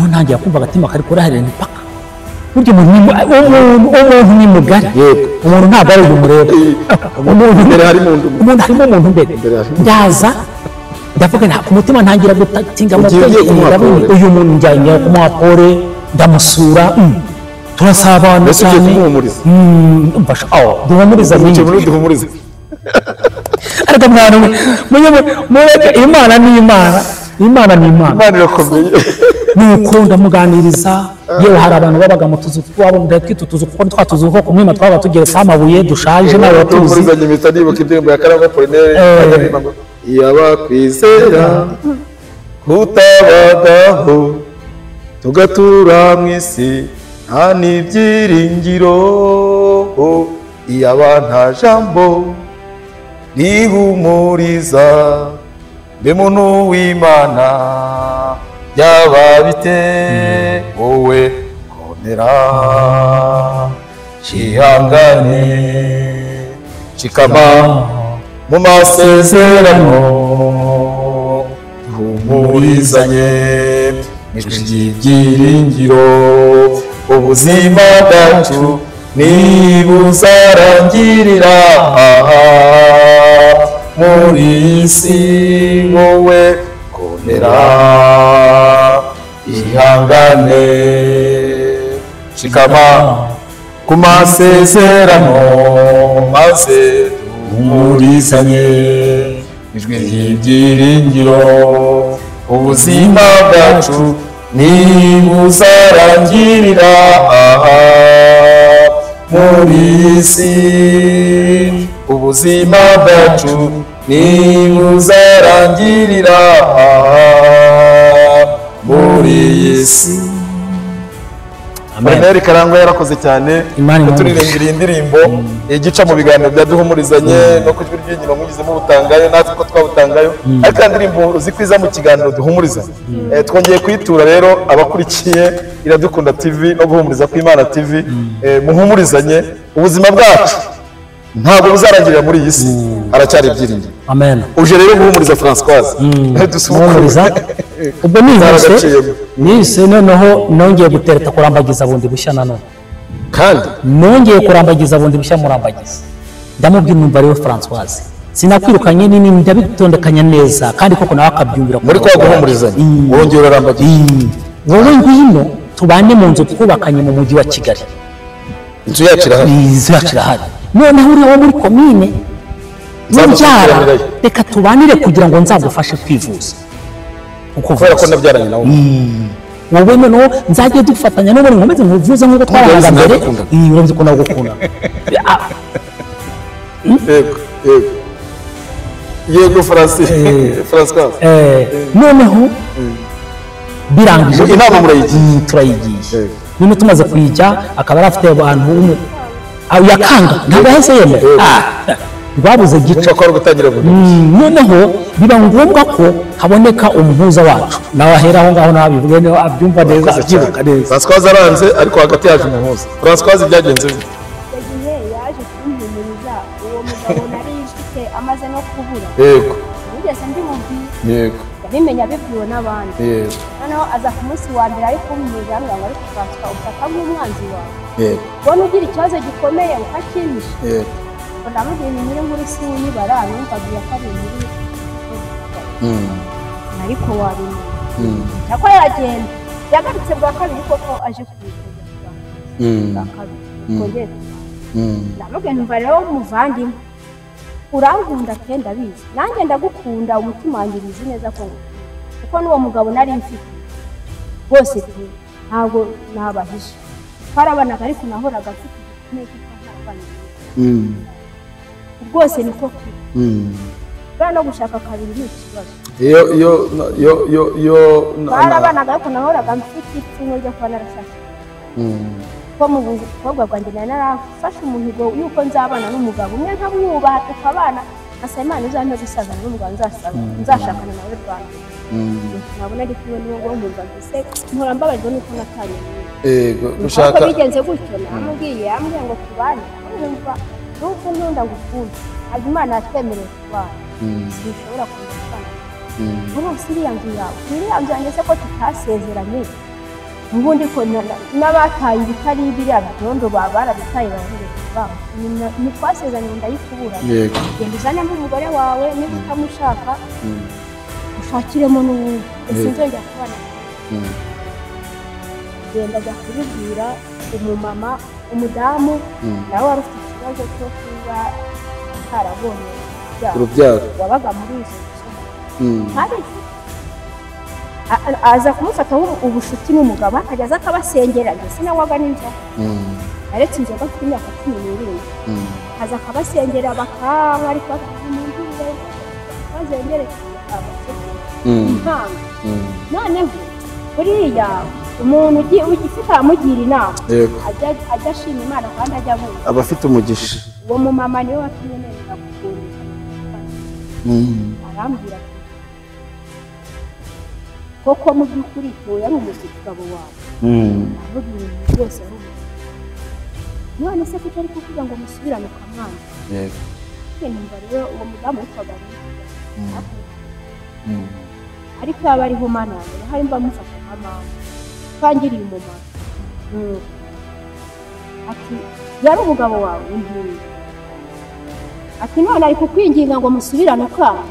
ntangira kumva agatima kari kuraharira imipaka. Burya umuntu ni mugari, umuntu ntabwo ari uyu mureba, umuntu harimo umuntu mbere. Ndaza ndavuga ku mutima ntangira gutatinga uyu muntu njyanye kumuha pole, ndamusura, turasabana cyane. Mfasha duhumuriza duhumuriza. Ariko mwana mureke, Imana ni Imana, Imana ni Imana, Imana irakomeye. Nuko ndamuganiriza. Yewe hari abantu babaga mu tuzu twabo, ndatwita utuzu kuko twa tuzu ko kumwima twaba tugeretse amabuye dushaje nawe tuzi. Duhumurizanye impeta nibuka indirimbo ya Karangwa Apollinaire aririmba ngo iyabakwizera kutabagaho tugatura mu isi nta n'ibyiringiro, iyaba nta jambo rihumuriza mbe muntu w'Imana byaba bite wowe komera shihangane shikama mu masezerano duhumurizanye ijwi ry'ibyiringiro, ubuzima bwacu nibuzarangirira muri iyi si, wowe komera ihangane shikama ku masezerano maze duhumurizanye ijwi ry'ibyiringiro, ubuzima bwacu nibuzarangirira muri iyi si, ubuzima bwacu nibuzarangirira muri iyi si. Apollinaire Karangwa yarakoze cyane kuturirimbira indirimbo igica mu biganiro bya duhumurizanye no ku ijwi ry'inyuma mugizemo ubutangayo, natwe ko twabutangayo, ariko indirimbo uzi kwiza mu kiganiro duhumurizanye. Twongeye kuyitura rero abakurikiye Iradukunda TV no guhumuriza kw'Imana TV, muhumurizanye ubuzima bwacu ntabwo buzarangirira muri iyi si, haracyari ibyiringiro. Amen. Uje rero guhumuriza Françoise. Duhumuriza. Ubwo nihuse noneho nongeye gutereta kurambagiza bundi bushya nanone. Kandi nongeye kurambagiza bundi bushya murambagiza. Ndamubwira numva rero Françoise, sinakwirukanye nini ndabitondekanya neza kandi koko nawe akabyumvira muri kwa guhumurizanya wongeye urarambagiza. Wowe ngwino tubane mu nzu twubakanye mu mujyi wa Kigali. Inzu yacu irahari. Inzu yacu irahari. Noneho uri wo muri komine ntubyara, reka tubanire kugira ngo nzagufashe kwivuza. Kubera ko nabyaranye nawe. Wowe noneho nzajye dufatanya n'ubundi nkomeze nkuvuze nk'uko twabanaga mbere. Urabizi ko nagukunda. Yego, yego. Yego Françoise. Noneho birangije inama murayigiye. Turayigiye. None tumaze kuyijya akaba afite abantu yakanga ntabwo yahise yemera. Rwabuze gica ko gutangira gusa. Noneho biba ngombwa ko haboneka umuhuza wacu nawe ahera aho ngaho nabivuge niho abyumva neza abyibuka neza. Françoise aranze ariko hagati yaje umuhuza. Françoise byagenze bite? Igihe yaje kumpumuriza uwo mugabo nari mfite amaze no kubura. Yego. Nigeze ndimubwiye. Yego. Yabimenya abibwiwe n'abandi. Yego. Noneho aza ku munsi wa mbere ari kumpumuriza ambwira ngo ariko François ufata nk'umwanzi wawe. Yego. Ubona ugira ikibazo gikomeye ukakimisha. Yego. Ndamubwira inkuru nkuru si unyibara numvaga iya kabiri muri ariko wabimenya cyakora yaragenda yagarutse bwa kabiri koko aje kubivuza bwa kabiri twongere ndamubwira numva rero muvandimwe urankunda pe ndabizi nanjye ndagukunda umutima wanjye ubizi neza ko kuko n'uwo mugabo nari mfite rwose pe ntabwo nabahisha twarabanaga ariko nahoraga mfite igikomere cy'uko ntabana rwose niko kuri buriya no gushaka kabiri ni ikibazo. Iyo twarabanaga ariko nahoraga mfite ipfunwe ryo kuba narashaka ko mu bukobwa bwanjye nari narafashe umuhigo yuko nzabana n'umugabo umwe nkamwubaha tukabana Asaba Imana uzampe gusazana n'umugabo nzashakana nawe Rwanda. Nabona ari kumwe n'uwo ngo nkumva mbese mpora mbabajwe n'uko natanye. Yego, gushaka uko bigenze gutyo namubwiye yambwiye ngo tubane, nkumva nubwo nkunda ngukunda ntabwo Imana yatwemereye kubana, sinshobora kubana. Ubu iriya nzu yawe, iriya nzu yanjye se ko tutasezeranye, ubundi ko n'abataye ibitari biriya byondo barabitaye baravuga ntitwasezeranye ndayikubura. Genda uzanemo umugore wawe niba utamushaka ushakiremo n'uwundi, sinzongera kubana. Genda ajya kubibwira umumama, umudamu nawe wari ufite ikibazo cyo kuba atarabonye urubyaro, wabaga muri izo nzu. Aza kumufata ubushuti n'umugabo akajya aza akabasengera, ndetse nawe n'inzoga aretse inzoga afite imyaka 17, aza akabasengera bakanywa, ariko bazengere impanga. Noneho buriya umuntu ugifite amugira inama ajya ashima Imana kandi ajya abumva, aba afite umugisha. Uwo mumama niwe watumye nemera gukunda, arambwira ati koko mu by'ukuri yari umugabo wawe, avuga ibintu byose ari umugabo. None se kuki ari kuvuga ngo musubirane ukamwanga? Yego. Numva rero uwo mudamu witwaga ariko yaba ariho Mana yanjye hari mba mufata nka mama twangiriye umumaro. Ati yari umugabo wawe inkingi, ati none ari kukwinginga ngo musubirane ukanga,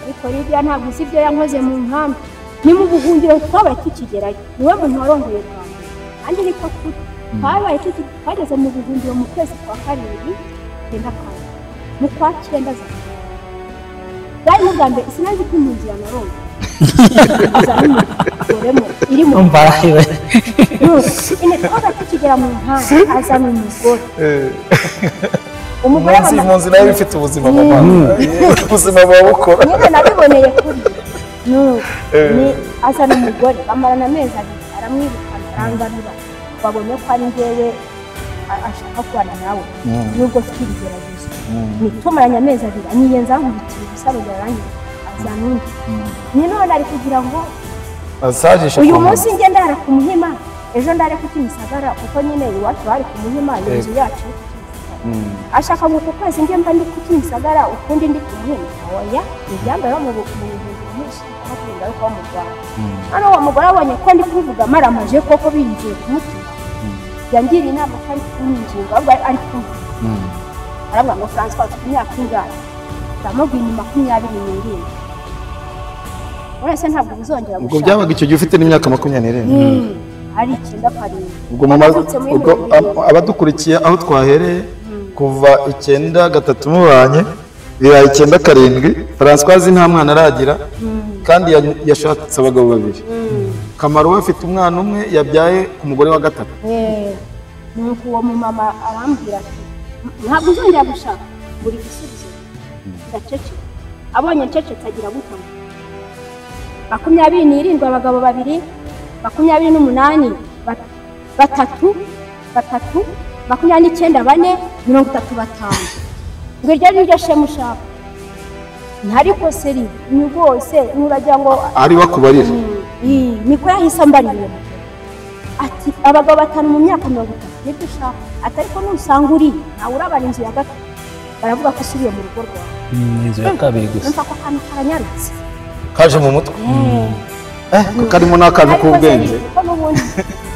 ariko Lidiya ntabwo uzi ibyo yankoze mu nkambi, ni mu buhungiro twabaye tukigerayo, niwe muntu warongoye bwa mbere kandi niko kuri twabaye twageze mu buhungiro mu kwezi kwa 7 9 mu kwa 9 za bwari n'ubwa mbere sinazi ko impunzi yanarongoye iri mu twabaye tukigera mu nkambi azana umugore. Umugore impunzi nayo ifite ubuzima mama, ubuzima buba bukora nyine nabiboneye kuri ni azana umugore bamarana amezi 2 aramwirukana arangarura, babonye ko ari njyewe ashaka kubana nawe nubwo mfite ibigeragezo. Tumaranye amezi 2 anyiyenza ankubitira ubusa arongera azana undi. Ni none ari kugira ngo uyu munsi njye ndara ku Muhima, ejo ndare ku Kimisagara, kuko nyine iwacu bari ku Muhima, inzu yacu iri ku Kimisagara. Ashaka ngo ku kwezi njye mba ndi ku Kimisagara ukundi ndi ku Muhima. Oya, ibyambayeho mu buhungiro nyinshi no kuringaruka mu Rwanda. Hano uwo mugore abonye ko ndi kubivuga maramaje koko binjiye ku mutima, yangiriye inama ko ari kunyinginga ahubwo ari kumva. Aravuga ngo François ufite imyaka ingahe? Ndamubwira ni 27. Uretse ntabwo bizongera gushaka. Ubwo byabaga icyo gihe ufite n'imyaka 27. Ari 97. Ubwo mama, ubwo abadukurikiye aho twahereye kuva 93 mubanye bibaye 97, Françoise nta mwana aragira kandi yashatse abagabo babiri. Kamaro we afite umwana umwe yabyaye ku mugore wa 3. Nuko uwo mumama arambwira ati ntabwo uzongera gushaka, buri gisubizo ndaceceka. Abonye ncecetse agira gutya 27 abagabo babiri, 28 batatu, 29 bane, 35. Ngo iryo ni ryo shema ushaka. Ntariko seri ni rwose nuragira ngo ari bakubarira. Niko yahise ambarira ati abagabo 5 mu myaka 30 nibyo ushaka, ati ariko nusanga uri ntawe urabara inzu ya 3 baravuga ko usubiye mu rugo rwawe. Inzu ya 2 gusa. Numva ko akantu karanyarutse kaje mu mutwe. Karimo n'akantu k'ubwenge.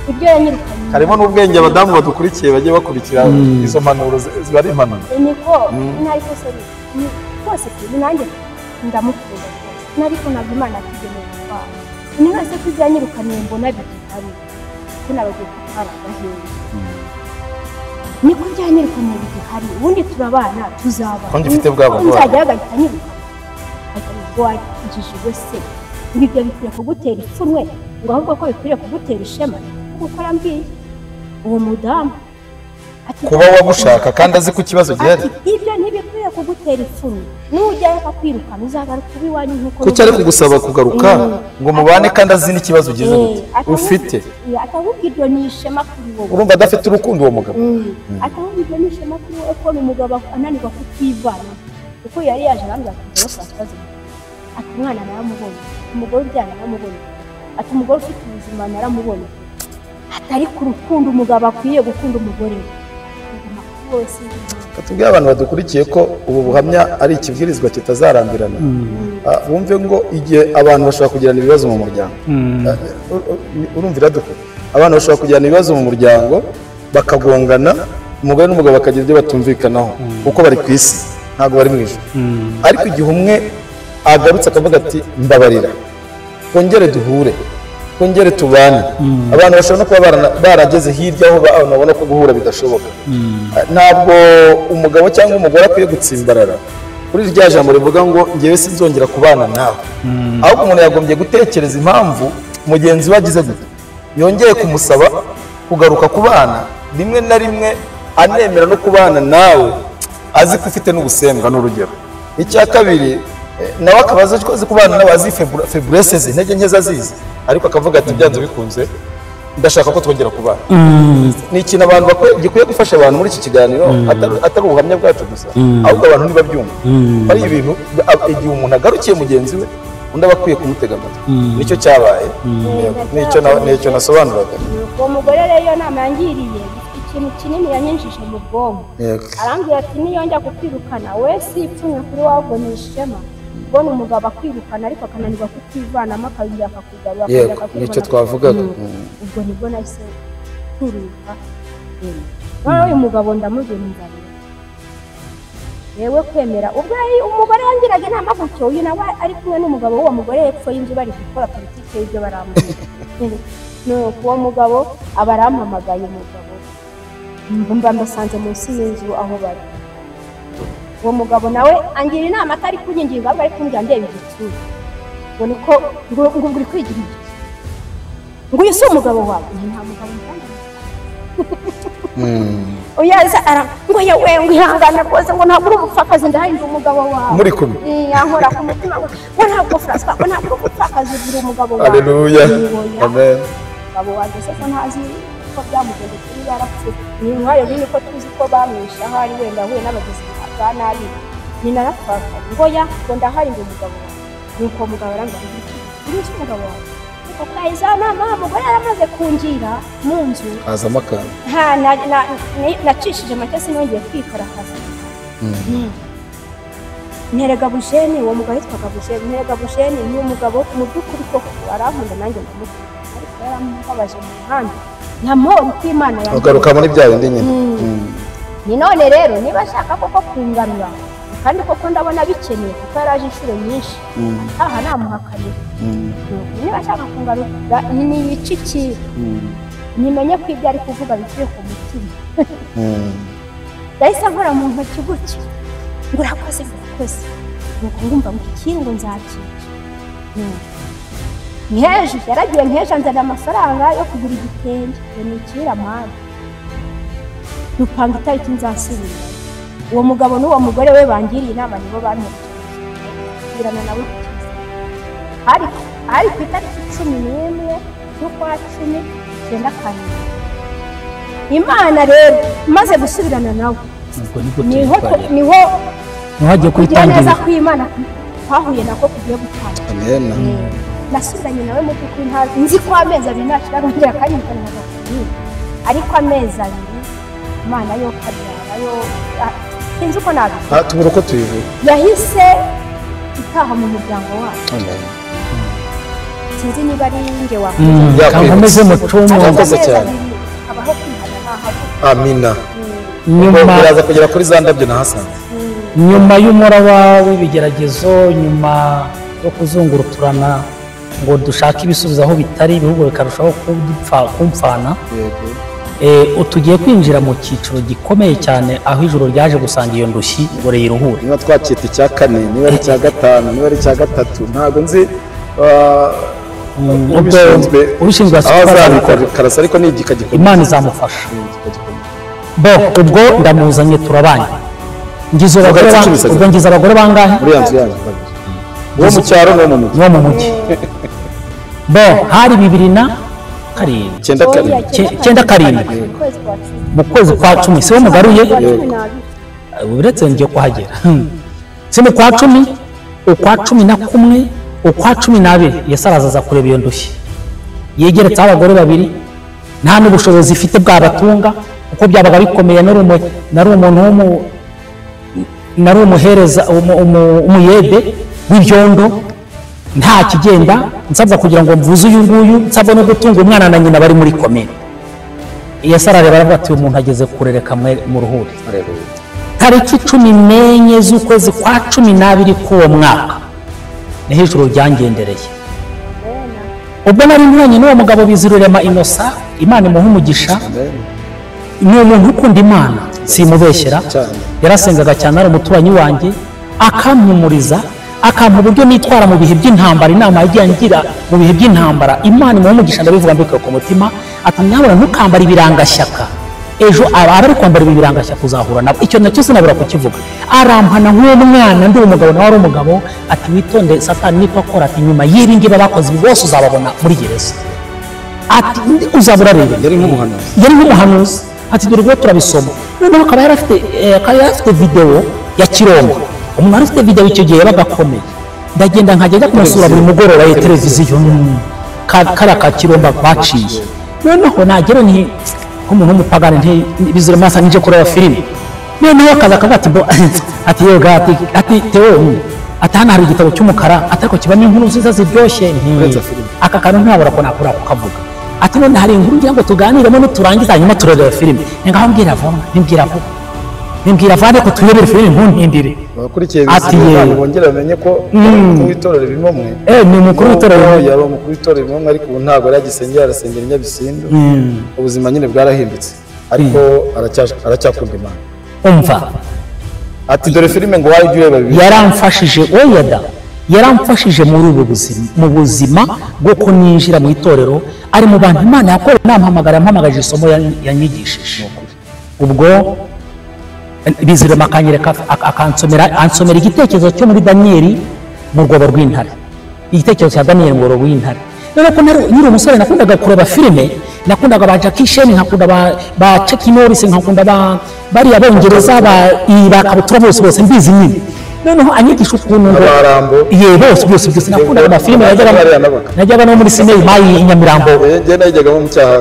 Ibyo yanyirukanye karimo n'ubwenge. Abadamu badukurikiye bajye bakurikira izo mpanuro, ziba ari impanuro. Niko ntariko seri ni rwose nanjye ndamukunda rwose, nariko ntabwo Imana atugeneye gutwara. Ni wese ko ibyo yanyirukaniye mbona bigihari, ko nabagiye gutwara agahenge. Niko byanyirukaniye bigihari, ubundi turabana tuzabana. Ko ngifite bwa burwayi nzajya agahita anyirukana wagijijwe se ngo ibyo bikwiye kugutera ipfunwe, ngo ahubwo ko bikwiriye kugutera ishema. Kuko arambwiye uwo mudamu kuba wagushaka kandi azi ko ikibazo gihari, ibyo ntibikwiye kugutera ipfunwe, nujyayo akakwirukana uzagaruka uba iwanyu nk'uko kuki ari kugusaba kugaruka ngo mubane kandi azi n'ikibazo ugize gute ufite. Atahubwo iryo ni ishema kuri wowe. Urumva adafite urukundo uwo mugabo. Atahubwo iryo ni ishema kuri wowe ko umugabo ananirwa kukwivana Kuko yari yaje arambwira ati njyewe Françoise, ati umwana naramubonye, umugore ubyara naramubonye, ati umugore ufite ubuzima naramubonye, atari ku rukundo umugabo akwiye gukunda umugore we. Tubwire abantu badukurikiye ko ubu buhamya ari ikibwirizwa kitazarambirana. Bumve ngo igihe abantu bashobora kugirana ibibazo mu muryango, urumvira dukora, abantu bashobora kugirana ibibazo mu muryango bakagongana, umugore n'umugabo bakagira ibyo batumvikanaho kuko bari ku isi, ntabwo bari mu ijuru. Ariko igihe umwe agarutse akavuga ati mbabarira, twongere duhure, twongere tubane, abantu bashobora no kuba barageze hirya aho babona ko guhura bidashoboka. Ntabwo umugabo cyangwa umugore akwiye gutsimbarara kuri rya jambo rivuga ngo ngewe sinzongera kubana nawe, ahubwo umuntu yagombye gutekereza impamvu mugenzi we agize gute, yongeye kumusaba kugaruka kubana, rimwe na rimwe anemera no kubana nawe azi ko ufite n'ubusembwa n'urugero. Icya kabiri, nawe akaba azi kubana nawe, azi faiblesse ze, intege nke azizi, ariko akavuga ati byanze bikunze ndashaka ko twongera kubana. Ni ikintu abantu gikwiye gufasha abantu muri iki kiganiro, atari ubuhamya bwacu gusa, ahubwo abantu ntibabyumva. Ari ibintu igihe umuntu agarukiye mugenzi we, undi aba akwiye kumutega amatwi. Nicyo cyabaye, nicyo nasobanuraga. Uwo mugore rero iyo nama yangiriye ikintu kinini yanyinjije mu bwonko. Arambwira ati niyo njya kukwirukana we si ipfunwe kuri wowe, ni ishema kubona umugabo akwirukana ariko akananirwa kutivanamo akongera akakugarura. Yego, nicyo twavugaga. Ubwo nibwo nahise nturuka. Noneho uyu mugabo ndamubwira inzara yewe kwemera ubwo umugore yangiraga inama gutyo, uyu nawe ari kumwe n'umugabo w'uwo mugore hepfo y'inzu bari gukora politike y'ibyo barambwira. Nuko uwo mugabo aba arampamagaye, umugabo mba mbasanze munsi y'inzu aho bari. Uwo mugabo nawe angira inama atari kunyinginga, ahubwo ari kumbwira ndeba igitsure, ngo niko ngo uri kwigira igitsure, ngo uyu si umugabo wawe. Nta mugabo mbona. Uyaza ngo yewe ngo ihangane rwose, ngo ntabwo uri umupfakazi, ndahari ndi umugabo wawe. Muri kumwe. Yankora ku mutima ngo ntabwo François, ngo ntabwo uri umupfakazi, uri umugabo wawe. Haleluya. Amen. Umugabo wanjye se ko ntazi ko byamugendekeye, yarapfuye. Ni intwari nini ko tuzi ko bamwishe, ahari wenda ahuye n'abagizi ba nabi. Ni narapfakaye ngo ya ngo ndahari ndi umugabo wawe. Nuko umugabo arambwira ngo uri umugabo wawe. Nuko kaza nama umugore yaramaze kungira mu nzu. Hazamo akantu. Nacishije make sinongeye kwikarakaza. Nterega Bujeni, uwo mugabo yitwaga Bujeni. Nterega Bujeni ni umugabo mu by'ukuri koko arankunda nanjye ndamukunda, ariko yaramubabaje mu muhanda. Ntamoro kw'Imana yanjye. Ugaruka muri bya bindi nyine. Ni none rero niba ashaka koko kungarura, kandi koko ndabona bikeneye kuko yaraje inshuro nyinshi, aha namuhakanira. Niba ashaka kungarura niyice ikibi, nimenye ko ibyo ari kuvuga bivuye ku mutima. Yahise ankora mu ntoki gutya, ngo urakoze urakoze, nuko ngumva ngo ikindi ngo nzakica. Nkeje yaragiye nkeje anzanira amafaranga yo kugura igitenge, ngo nikire amani. Dupanga itariki nzasubira. Uwo mugabo n'uwo mugore we bangiriye inama, nibo bantegereje kugirana nawe kugeza hari ku itariki 11 z'ukwa 10 97. Imana rero maze gusubirana nawe niho hagiye kuyitangira neza kw'Imana twahuye nako kugiye gutangira. Amen. Nasubiranye nawe mu by'ukuri ntazi nzi ko amezi abiri nashira arongera akanyirukana nkagakugira, ariko amezi abiri Imana yo kabyara yo sinzi uko nabivuga. Tubura uko tuyivuga. Yahise itaha mu muryango wacu. Amen. Sinzi niba ari nge wakoze. Kankomeze mucungu. Murakoze cyane. Abaho kwihana ntahavuga. Amina. Nyuma biraza kugera kuri za ndabyo nahasanze. Nyuma y'umuraba w'ibigeragezo, nyuma yo kuzunguruturana ngo dushake ibisubizo aho bitari, ibihugu bikarushaho kumfana. Tugiye kwinjira mu cyiciro gikomeye cyane aho ijoro ryaje gusanga iyo ndushyi ngo riyiruhure. Niba twacyita icya kane, niba ari icya gatanu, niba ari icya gatatu, ntabwo nzi ubishinzwe karasa, ariko ni igika gikomeye. Imana izamufasha. Bo ubwo ndamuzanye turabanye. Ngize ubwo ngize abagore bangahe? Muri ya nzu yanyu. Uwo mu cyaro n'uwo mu mujyi. Uwo mu mujyi. Bo hari 2007. 97 mu kwezi kwa 10 siwe mugaruye, uretse ngiye kuhagera. Si mu kwa 10, ukwa 11, ukwa 12, Yesu araza kureba iyo ndushyi. Yegeretseho abagore babiri, nta n'ubushobozi ifite bwabatunga, kuko byabaga bikomeye. Nari umuntu nari umuhereza umuyede w'ibyondo, nta kigenda, nsabwa kugira ngo mvuze uyu nguyu, nsabwa no gutunga umwana na nyina bari muri komine. Yesu arareba aravuga ati uyu muntu ageze kurereka mu ruhuri. Tariki 14 z'ukwezi kwa 12 k'uwo mwaka niho ijuru ryangendereye. Ubwo nari nturanye n'uwo mugabo Bizirurema Innocent, Imana imuha umugisha, ni umuntu ukunda Imana, simubeshyera, yarasengaga cyane, ari umuturanyi wanjye, akampumuriza, akampa uburyo nitwara mu bihe by'intambara, inama yagiye angira mu bihe by'intambara. Imana imuha umugisha, ndabivuga mbikuye ku mutima, ati nyabura ntukambara ibirangashyaka, ejo abari kwambara ibi birangashyaka uzahura nabo. Icyo nacyo sinabura kukivuga. Arampana nk'umwana, ndi umugabo nawe ari umugabo, ati witonde, Satani niko akora, ati nyuma y'ibi ngibi bakoze ibi bose uzababona muri gereza, ati uzabura rero. Yari nk'umuhanuzi, yari nk'umuhanuzi, ati dore ubwo turabisoma. Noneho akaba yari afite video ya Kirombo, umuntu wari ufite video icyo gihe yabaga akomeye. Ndagenda nkajya njya kumusura buri mugoroba ya televiziyo kariya ka Kirombo baciye. Noneho nagera nti nk'umuntu w'umupagani nti Bizirema asa n'ije kureba filime. Noneho akaza akavuga ati ati yega, ati Theo, ati hano hari igitabo cy'umukara, ati ariko kibamo inkuru nziza ziryoshye, aka kantu ntabura ko nakura kukavuga. Ati none hari inkuru ngira ngo tuganiremo niturangiza hanyuma turareba filime. Ngaho mbwira vuba, nimbwira vuba, nimbwira vuba ariko turebere filime ntuntindire. Abakurikiye Bizirema bongera bamenye ko umukuru w'itorero Bimomwe, ni umukuru w'itorero, yari umukuru w'itorero Bimomwe, ariko ubu ntabwo aragisengera, arasengera i Nyabisindu. Ubuzima nyine bwarahindutse, ariko aracyakunda Imana. Umva ati dore filime ngo waje ureba bibi. Yaramfashije, oya da, yaramfashije muri ubu buzima, mu buzima bwo kuninjira mu itorero, ari mu bantu Imana yakoreye, nampamagara, yampamagaje isomo yanyigishije. Ubwo Bizirema akanyereka, akansomera, ansomera igitekerezo cyo muri Daniyeli mu rwobo rw'intare, igitekerezo cya Daniyeli mu rwobo rw'intare. None ko nkiri umusore nakundaga kureba filime, nakundaga ba Jackie Chan, nkakunda ba Chuck Norris, nkakunda ba bariya Bongereza ba Kabutura bose bose mbizi nyine. Noneho anyigisha ukuntu ngo ye bose bose byose nakundaga amafilime, najyaga no muri sinema mayi i Nyamirambo, njye najyaga mu cyaha,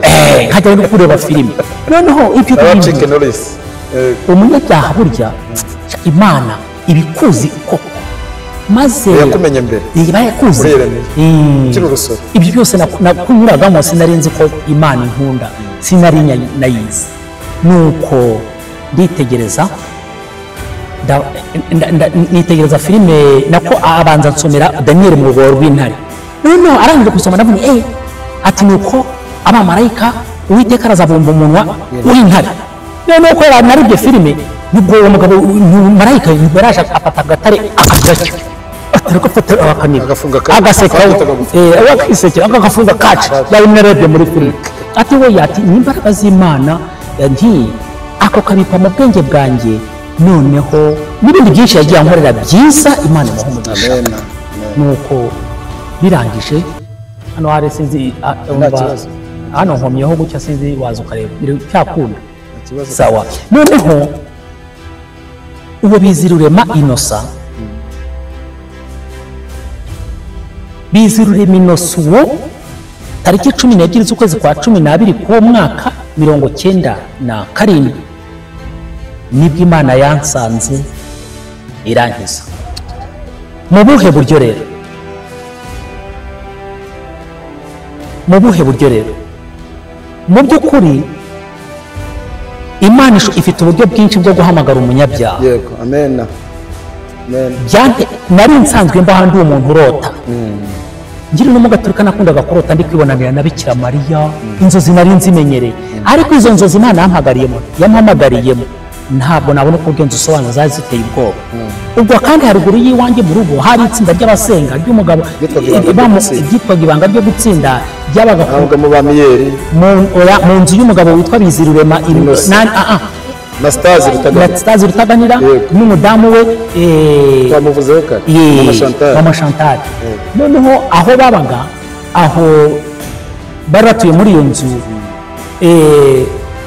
nkajya no kureba filime. Noneho ibyo Chuck Norris, umunyabyaha burya Imana ibikuzi koko, maze yakumenye mbere, yakuzi ibyo byose nakunyuragamo, sinari nzi ko Imana inkunda, sinari nayizi. Nuko nditegereza, nitegereza filime, nako abanza nsomera Daniyeli mu rwobo rw'intare. Noneho arangije gusoma ndavuga ati nuko abamarayika Uwiteka arazabumba umunwa w'intare. Noneho ko narebye filime, nubwo uwo mugabo marayika yaraje afata agatare akagira atariko afata akanira agaseka, akisekera agafunga kaci yari narebye muri filime. Ati we ati ni imbaraga z'Imana, nti ako kabikwa mu bwenge bwanjye. Noneho n'ibindi byinshi yagiye ankorera byiza, Imana imuha umugisha. Nuko birangije hano hari sinzi hano nkomyeho gutya, sinzi waza ukareba cyakunda sawa. Noneho uwo Bizirurema Innocent, Bizirurema Innocent uwo tariki 12 z'ukwezi kwa 12 k'uwo mwaka 97 nibwo Imana yansanze irankiza. Mu buhe buryo rero? Mu buhe buryo rero? Mu by'ukuri Imana ifite uburyo bwinshi bwo guhamagara umunyabyaha. Yego, amen. Amen. Nari nsanzwe mba ndi umuntu urota. Ngira no mugaturika nakundaga kurota ndi kwibonanira na Bikira Mariya, inzozi nari nzimenyereye. Ariko izo nzozi Imana yampamagariyemo ntabwo nabona uko ubwenzi usobanura, zari ziteye ubwoba. Ubwo kandi haruguru y'iwanjye mu rugo hari itsinda ry'abasenga ry'umugabo ryitwaga Ibanga ryo Gutsinda, ryabaga mu bamiyeri mu nzu y'umugabo witwa Bizirurema na Rutaganira n'umudamu we twamuvuzeho kare, Mama Chantal. Noneho aho babaga, aho bari batuye muri iyo nzu,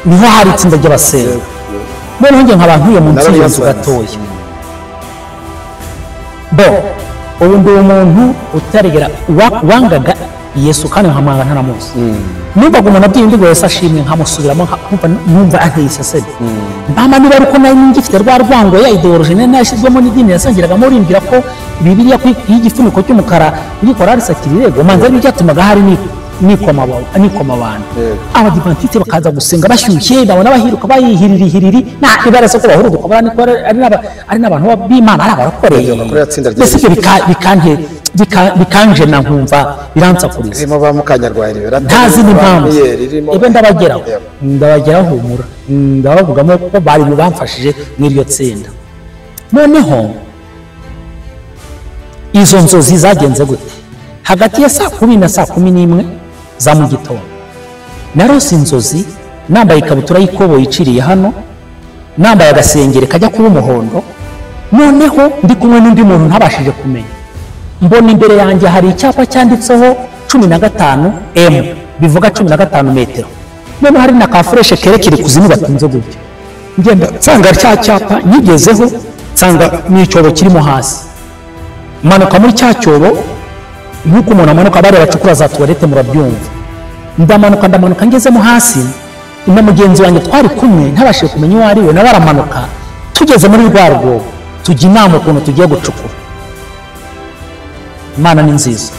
niho hari itsinda ry'abasenga. Noneho njye nkaba ntuye munsi y'inzu gatoya. Bo ubu ndi umuntu utarigera wangaga Yesu kandi nkamwanga ntanamuzi. Numvaga umuntu abwiye undi ngo Yesu ashimwe nkamusubiramo, numva anteye iseseme. Mama niba ari uko nari ngifite rwa rwango ya ideology nari nashyizwemo n'idini yasangiragamo, urimbwira ko Bibiliya y'igifuniko cy'umukara uyikora ari sakirirego, manza ari byatumaga hari nikoma abantu. Abadivantiste bakaza gusenga bashyushye, babona bahiruka bayihiriri nta ibara ko bahuruduka, niko ari n'abantu b'Imana ari abarokoreye. Mbese ibyo bikanje na nkumva biransakuriza. Irimo ba Mukanyarwahera ntazi n'impamvu ibe ndabageraho humura, ndabavugamo ko bari mu bamfashije mw'iryo tsinda. Noneho izo nzozi zagenze gute? Hagati ya saa 10 na saa 11 za mu gitondo narose inzozi nambaye ikabutura y'ikoboyi iciriye hano, nambaye agasengeri kajya kuba umuhondo, noneho ndi kumwe n'undi muntu ntabashije kumenya. Mbona imbere yanjye hari icyapa cyanditseho 15 M, bivuga 15 metero. Noneho hari na ka fureshe kerekera ikuzimu batunze gutya. Ngenda nsanga cya cyapa nyigezeho, nsanga ni icyobo kirimo hasi. Manuka muri cya cyobo nk'uko umuntu amanuka bari bacukura za toilette murabyumva. Ndamanuka ngezemo hasi, na mugenzi wanjye twari kumwe ntabashije kumenya uwo ari we, nawe aramanuka. Tugeze muri rwa rwobo tujya inama ukuntu tugiye gucukura. Imana ni nziza.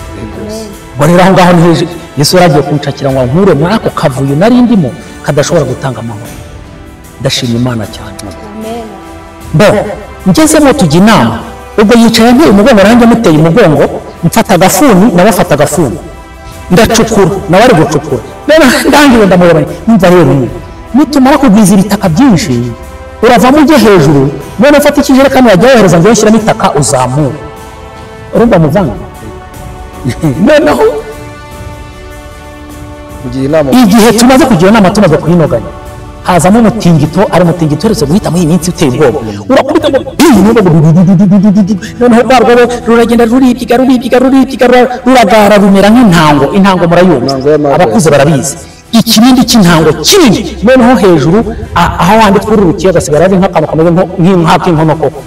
Ubwo rero aho ngaho ni Yesu yaragiye kunshakira ngo nkure muri ako kavuyo nari ndimo kadashobora gutanga amahoro. Ndashima Imana cyane. Mbo ngezemo tujya inama, ubwo yicaye nteye umugongo nanjye muteye umugongo, mfata agafuni nawe afata agafuni, ndacukura nawe ari gucukura. Rero ndangiwe ndamureba numva rero nitumara kugwiza ibitaka byinshi uravamo ujye hejuru, none ufata ikijerekani wajya wohereza ngo ushyiramo itaka uzamure. Urumva muvanga? Noneho igihe tumaze kugira inama tumaze kuyinoganya, hazamo umutingito, ari umutingito uherutse guhita muri iyi minsi uteye ubwoba, urakubita ngo noneho rwa rwobo ruragenda ruribyiga ruribyiga ruribyiga ruragara rumera nk'intango. Intango murayumva, abakuze barabizi, ikibindi cy'intango kinini. Noneho hejuru aho wanditswe ururukiye agasigara ari nk'akantu kameze nk'ak'inkono koko.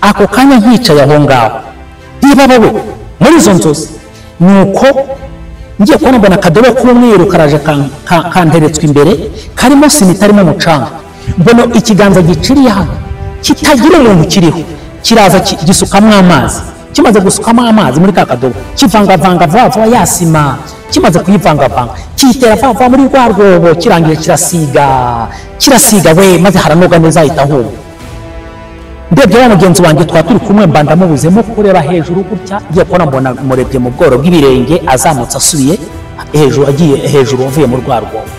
Ako kanya nkicaye aho ngaho niba we muri izo nzozi, nuko ngiye kubona mbona akadobo k'umweru karaje kanteretswe imbere, karimo sima itarimo umucanga. Mbona ikiganza giciriye hano kitagira umuntu kiriho, kiraza gisukamo amazi. Kimaze gusukamo amazi muri ka kadobo, kivangavanga vuba vuba ya sima, kimaze kuyivangavanga kiyitera vuba vuba muri rwa rwobo, kirangiye kirasiga we, maze haranoga neza ahita ahuma. Ndebye wa mugenzi wanjye twa turi kumwe mba ndamubuzemo kureba hejuru gutya, ngiye kubona mbona murebye mu bworo bw'ibirenge azamutse asubiye hejuru, agiye hejuru avuye mu rwa rwobo.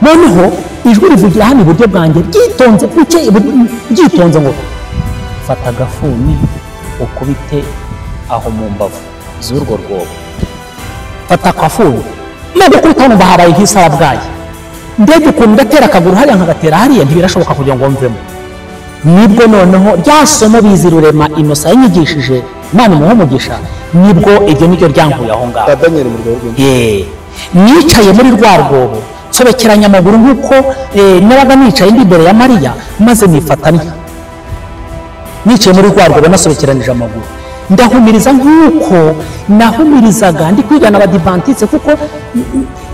Noneho ijwi rivugira hano iburyo bwanjye ryitonze buke, ryitonze ngo fata agafuni ukubite aho mu mbavu z'urwo rwobo. Fata akafuni nubwo kubita hano habaye nk'isarabwayi. Ndebye ukuntu ndatera akaguru hariya nkagatera hariya, ntibirashoboka kugira ngo mvemo. Nibwo noneho rya somo Bizirurema Innocent yanyigishije, Imana imuhe umugisha, nibwo iryo niryo ryankuye aho ngaho. Nicaye muri rwa rwobo nsobekeranya amaguru nk'uko nabaga nicaye ndi imbere ya Mariya, maze nifatanya. Nicaye muri rwa rwobo nasobekeranije amaguru, ndahumiriza nk'uko nahumirizaga ndi kwigana abadivantiste, kuko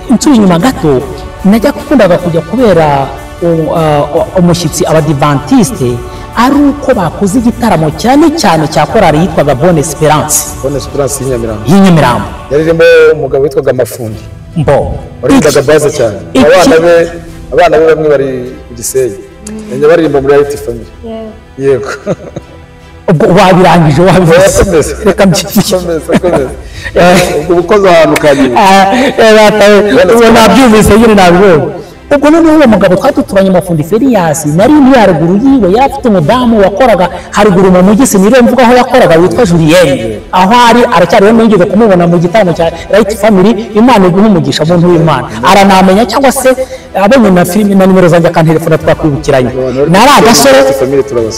nsubiye inyuma gato najya gukundaga kujya kubera umushyitsi abadivantiste ari uko bakoze igitaramo cyane cyane cya korali yitwaga Bonne Esperance. Bonne Esperance y'Inyamirambo yari irimo umugabo witwaga Mafundi, mbo waririmbaga baze cyane. Abana be bamwe bari ku Gisenyi, baririmba muri Right Family. Yego, ubwo wabirangije wabivuze, reka mbyibye. Ubwo bukoze ahantu kanyuma nabyumvise nyine nabibonye. Ubwo noneho uwo mugabo twari duturanye Mafundi Ferias, nari ndi haruguru yiwe, yari afite umudamu wakoraga haruguru mu mujyi, siniriwe mvuga aho yakoraga, witwa Julienne. Aho ari aracyariho, nigeze kumubona mu gitaramo cya Right Family. Imana iguhe umugisha muntu w'Imana, aranamenya cyangwa se abonye na filime na nimero zanjye akantelefona twakwibukiranye. Nari agasore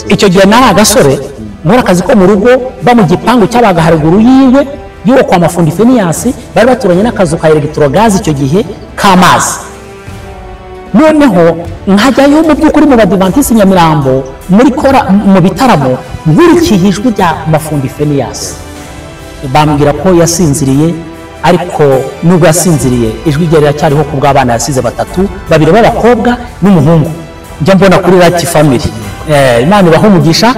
icyo gihe, nari agasore nkora akazi ko mu rugo, ba mu gipangu cyabaga haruguru yiwe y'uwo kwa Mafundi Ferias, bari baturanye n'akazu ka electrogaz icyo gihe k'amazi. Noneho nkajyayo mu by'ukuri mu Badivantisi Nyamirambo muri kora mu bitaramo, nkurikiye ijwi rya Mafundi Fenias. Bambwira ko yasinziriye, ariko nubwo yasinziriye ijwi rye riracyariho ku bw'abana yasize batatu, babiri b'abakobwa n'umuhungu. Njya mbona kuri Right Family. Imana ibahe umugisha,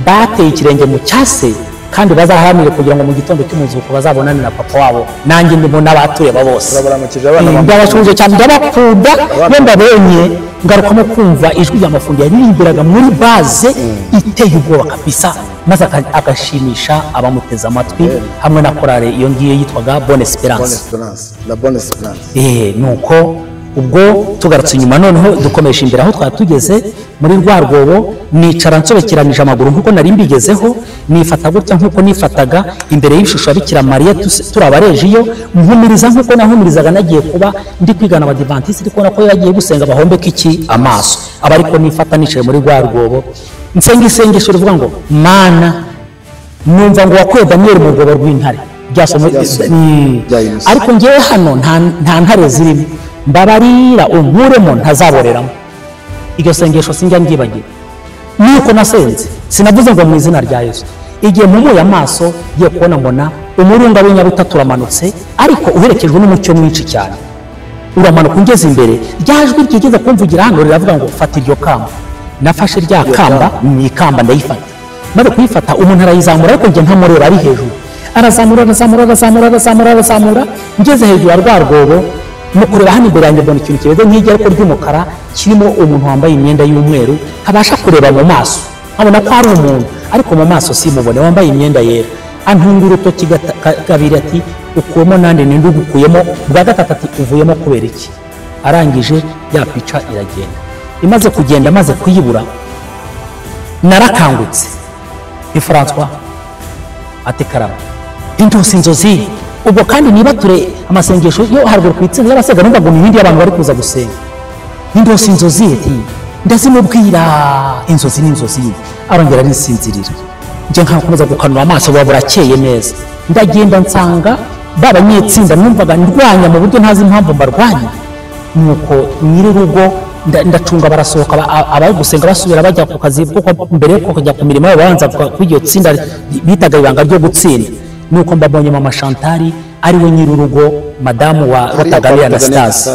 bateye ikirenge mu cyase kandi bazaharanire kugira ngo mu gitondo cy'umuzuko bazabonane na papa wabo. Nanjye ndimo n'abatureba bose. Turabaramukije abana ba Ndabashuje cyane, ndabakunda. Iyo mbabonye ngarukamo kumva ijwi rya Mafundi yaririmbiraga muri baze iteye ubwoba kabisa, maze agashimisha abamuteze amatwi hamwe na korale iyo ngiyo yitwaga Bonne Bonne Esperance. Esperance, la Bonne Esperance. Nuko ubwo tugarutse inyuma noneho dukomeje imbere aho twari tugeze muri rwa rwobo, nicara nsobekeranije amaguru nk'uko nari mbigezeho, nifata gutya nk'uko nifataga imbere y'ishusho ya Bikira Mariya turi abarejiyo, nkumiriza nk'uko nahumirizaga nagiye kuba ndi kwigana Abadivantisi, ndi kubona ko yagiye gusenga bahombeka iki amaso, aba ariko nifata nicaye muri rwa rwobo nsenga isengesho rivuga ngo Mana, numva ngo wakuye Daniyeli mu rwobo rw'intare. Byasomwe. Byasomwe. Bya Yunusi. Ariko ngewe hano nta ntare zirimo, mbabarira unkuremo ntazaboreramo. Iryo sengesho sinjya ndyibagira. Nuko nasenze sinavuze ngo mu izina rya Yesu. Igihe mpumuye amaso ngiye kubona mbona umurunga w'inyabutatu uramanutse, ariko uherekejwe n'umucyo mwinshi cyane. Uramanuka ungeze imbere, rya jwi ryigeze kumvugira hano riravuga ngo fata iryo kamba. Nafashe rya kamba, ni ikamba ndayifata. Maze kuyifata umuntu arayizamura, ariko njye ntamureba ari hejuru. Arazamura, arazamura, arazamura, arazamura, arazamura, ngeze hejuru ya rwa rwobo, mu kureba hano imbere yanjye mbona ikintu kimeze nk'igi ariko ry'umukara kirimo umuntu wambaye imyenda y'umweru, ntabasha kureba mu maso, nkabona ko ari umuntu ariko mu maso simubone, wambaye imyenda yera. Antunga urutoki kabiri ati ukuyemo nande, ninde ugukuyemo? Bwa gatatu ati uvuyemo kubera iki? Arangije ya pica iragenda. Imaze kugenda, maze kuyibura, narakangutse. Ni François ati karama indose inzozi. Ubwo kandi niba ture amasengesho yo haruguru ku itsinda y'abasenga, numva ngo ni ibindi abantu bari kuza gusenga. Indose inzozi ati ndazimubwira, inzozi ni inzozi. Arongera arisinzirira. Njye nkakomeza gukanura amaso, buba burakeye neza. Ndagenda nsanga ba banyetsinda numvaga ndwanya mu buryo ntazi impamvu mbarwanya. Nuko nyir'urugo ndacunga barasohoka, abari gusenga basubira bajya ku kazi, kuko mbere yo kujya ku mirimo yabo babanza kuri iryo tsinda bitaga ibanga ryo gutsinda. Nuko mbabonye mama Chantal ari we nyir'urugo, madamu wa Rutaganira Anastase.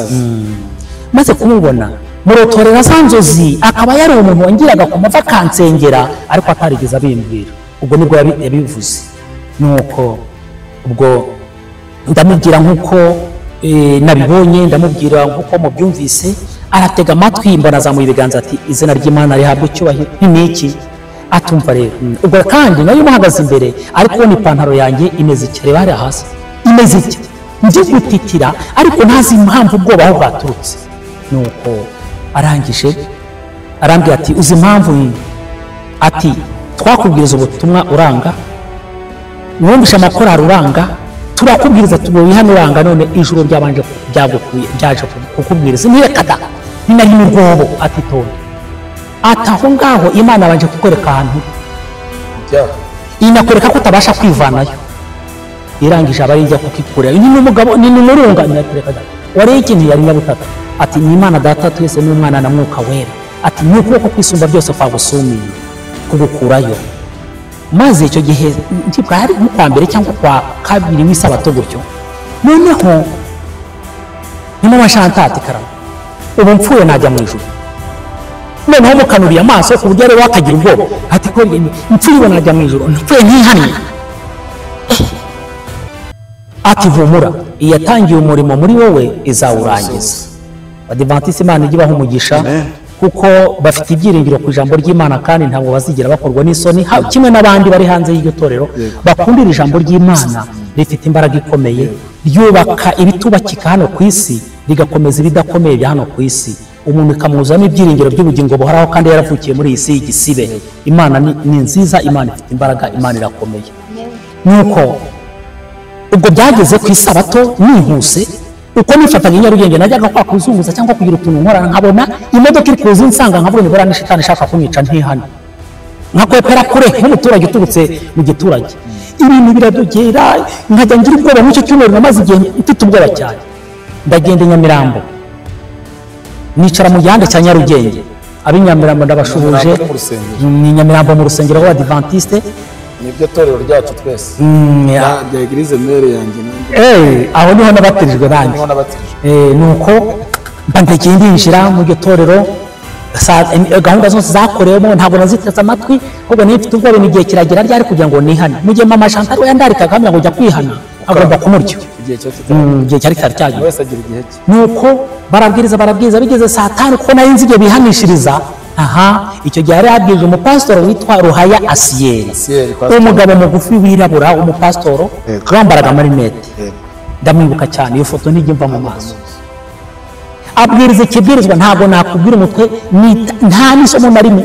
Maze kumubona murotorera za nzozi, akaba yari umuntu wangiraga ku mavi akansengera, ariko atarigeze abimbwira. Ubwo nibwo yabivuze. Nuko ubwo ndamubwira nk'uko nabibonye, ndamubwira nk'uko mubyumvise, aratega amatwi, mbona azamuye ibiganza ati izina ry'Imana rihabwe icyubahiro. Ni iki? Atumva rero. Ubwo kandi nayo muhagaze imbere, ariko ubona ipantaro yanjye imeze iki, reba hariya hasi imeze iki, ndi gutitira ariko ntazi impamvu ubwoba aho bwaturutse. Nuko arangije arambwira ati uzi impamvu? Ati twakubwiriza ubutumwa uranga, wumvishe amakorari uranga, turakubwiriza tubihane uranga, none ijuru ryabanje byagukuye byaje kukubwiriza ntirekada ni nari mu rwobo. Ati tonde, ati aho ngaho Imana abanje kukwereka ahantu inakwereka ko utabasha kwivanayo. Irangije aba ijya kukikurira, ni umugabo ni umurunga, ntirekada wari ikintu yari nyabutatu. Ati ni Imana data twese n'umwana na Mwuka Wera. Ati ni ukuboko kwisumba byose kwagusumiye kugukurayo. Maze icyo gihe ntibwa hari nko kwa mbere cyangwa kwa kabiri w'isabato gutyo. Noneho ni mama Chantal ati karama ubu mpfuye najya mu ijuru. Noneho mukanuriye amaso ku buryo areba akagira ubwoba ati ko mpfuye najya mu ijuru, mpfuye ntihane. Ati humura, iyatangiye umurimo muri wowe izawurangiza. Badivantisi Imana ijye ibaha umugisha, kuko bafite ibyiringiro ku ijambo ry'Imana kandi ntabwo bazigera bakorwa n'isoni, kimwe n'abandi bari hanze y'iryo torero bakundira ijambo ry'Imana rifite imbaraga ikomeye, ryubaka ibitubakika hano ku isi, rigakomeza ibidakomeye bya hano ku isi. Umuntu ikamuzamo ibyiringiro by'ubugingo buhoraho kandi yaravukiye muri iyi si y'igisibe. Imana ni nziza, Imana ifite imbaraga, Imana irakomeye. Nuko ubwo byageze ku isabato nihuse, uko nifataga i Nyarugenge najyaga kwa kuzunguza cyangwa kugira utuntu nkora, nkabona imodoka iri kuza insanga, nkavuga ngo ni shitani ishaka kunyica ntihane, nkakwepera kure nk'umuturage uturutse mu giturage. Ibintu biradogera, nkajya ngira ubwoba. Muri icyo cyumweru namaze igihe mfite ubwoba cyane. Ndagenda i Nyamirambo, Nicara mu gihande cya Nyarugenge. Ab'inyamirambo ndabashuhuje. Ni Nyamirambo mu rusengero rw'Abadivantiste. Nibyo torero ryacu twese. Rya Eglise Mère yanjye. Aho niho nabatirijwe nanjye. Nuko mbandagiye ndinjira mu iryo torero, gahunda zose zakorewemo ntabwo naziteze amatwi, ahubwo nari mfite ubwoba igihe kiragera ryari kugira ngo nihane. Mu gihe mama Chantal we yandarikaga ambwira ngo jya kwihana, agomba kumurya. Igihe cyari kitari cyagera. Nuko barabwiriza bigeze saa 5 kuko nari nzi igihe bihanishiriza. Aha, icyo gihe hari habwirije umupasitoro witwa Ruhaya Asiyeri, umugabo mugufi wirabura, umupasitoro wambaraga amarinete. Ndamwibuka cyane, iyo foto ntijya imva mu maso. Abwiriza ikibwirizwa ntabwo nakubwira umutwe, nta n'isomo na rimwe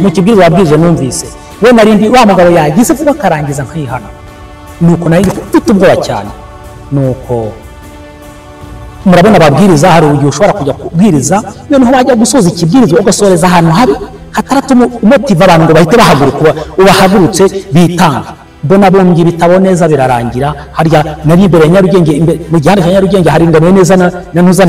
mu kibwirizwa yabwirije numvise. We narindi wa mugabo yagize vuba akarangiza nkihana. Nuko nari mfite ubwoba cyane. Nuko murabona ababwiriza hari ugiye ushobora kujya kubwiriza, noneho wajya gusoza ikibwirizwa ugasoreza ahantu habi hataratuma umotiva abantu ngo bahite bahaguruka, ubahagurutse bitanga. Mbona bumbye ibitabo neza birarangira. Harya nari imbere ya Nyarugenge, mu gihande cya Nyarugenge hari ingano neza na ntuza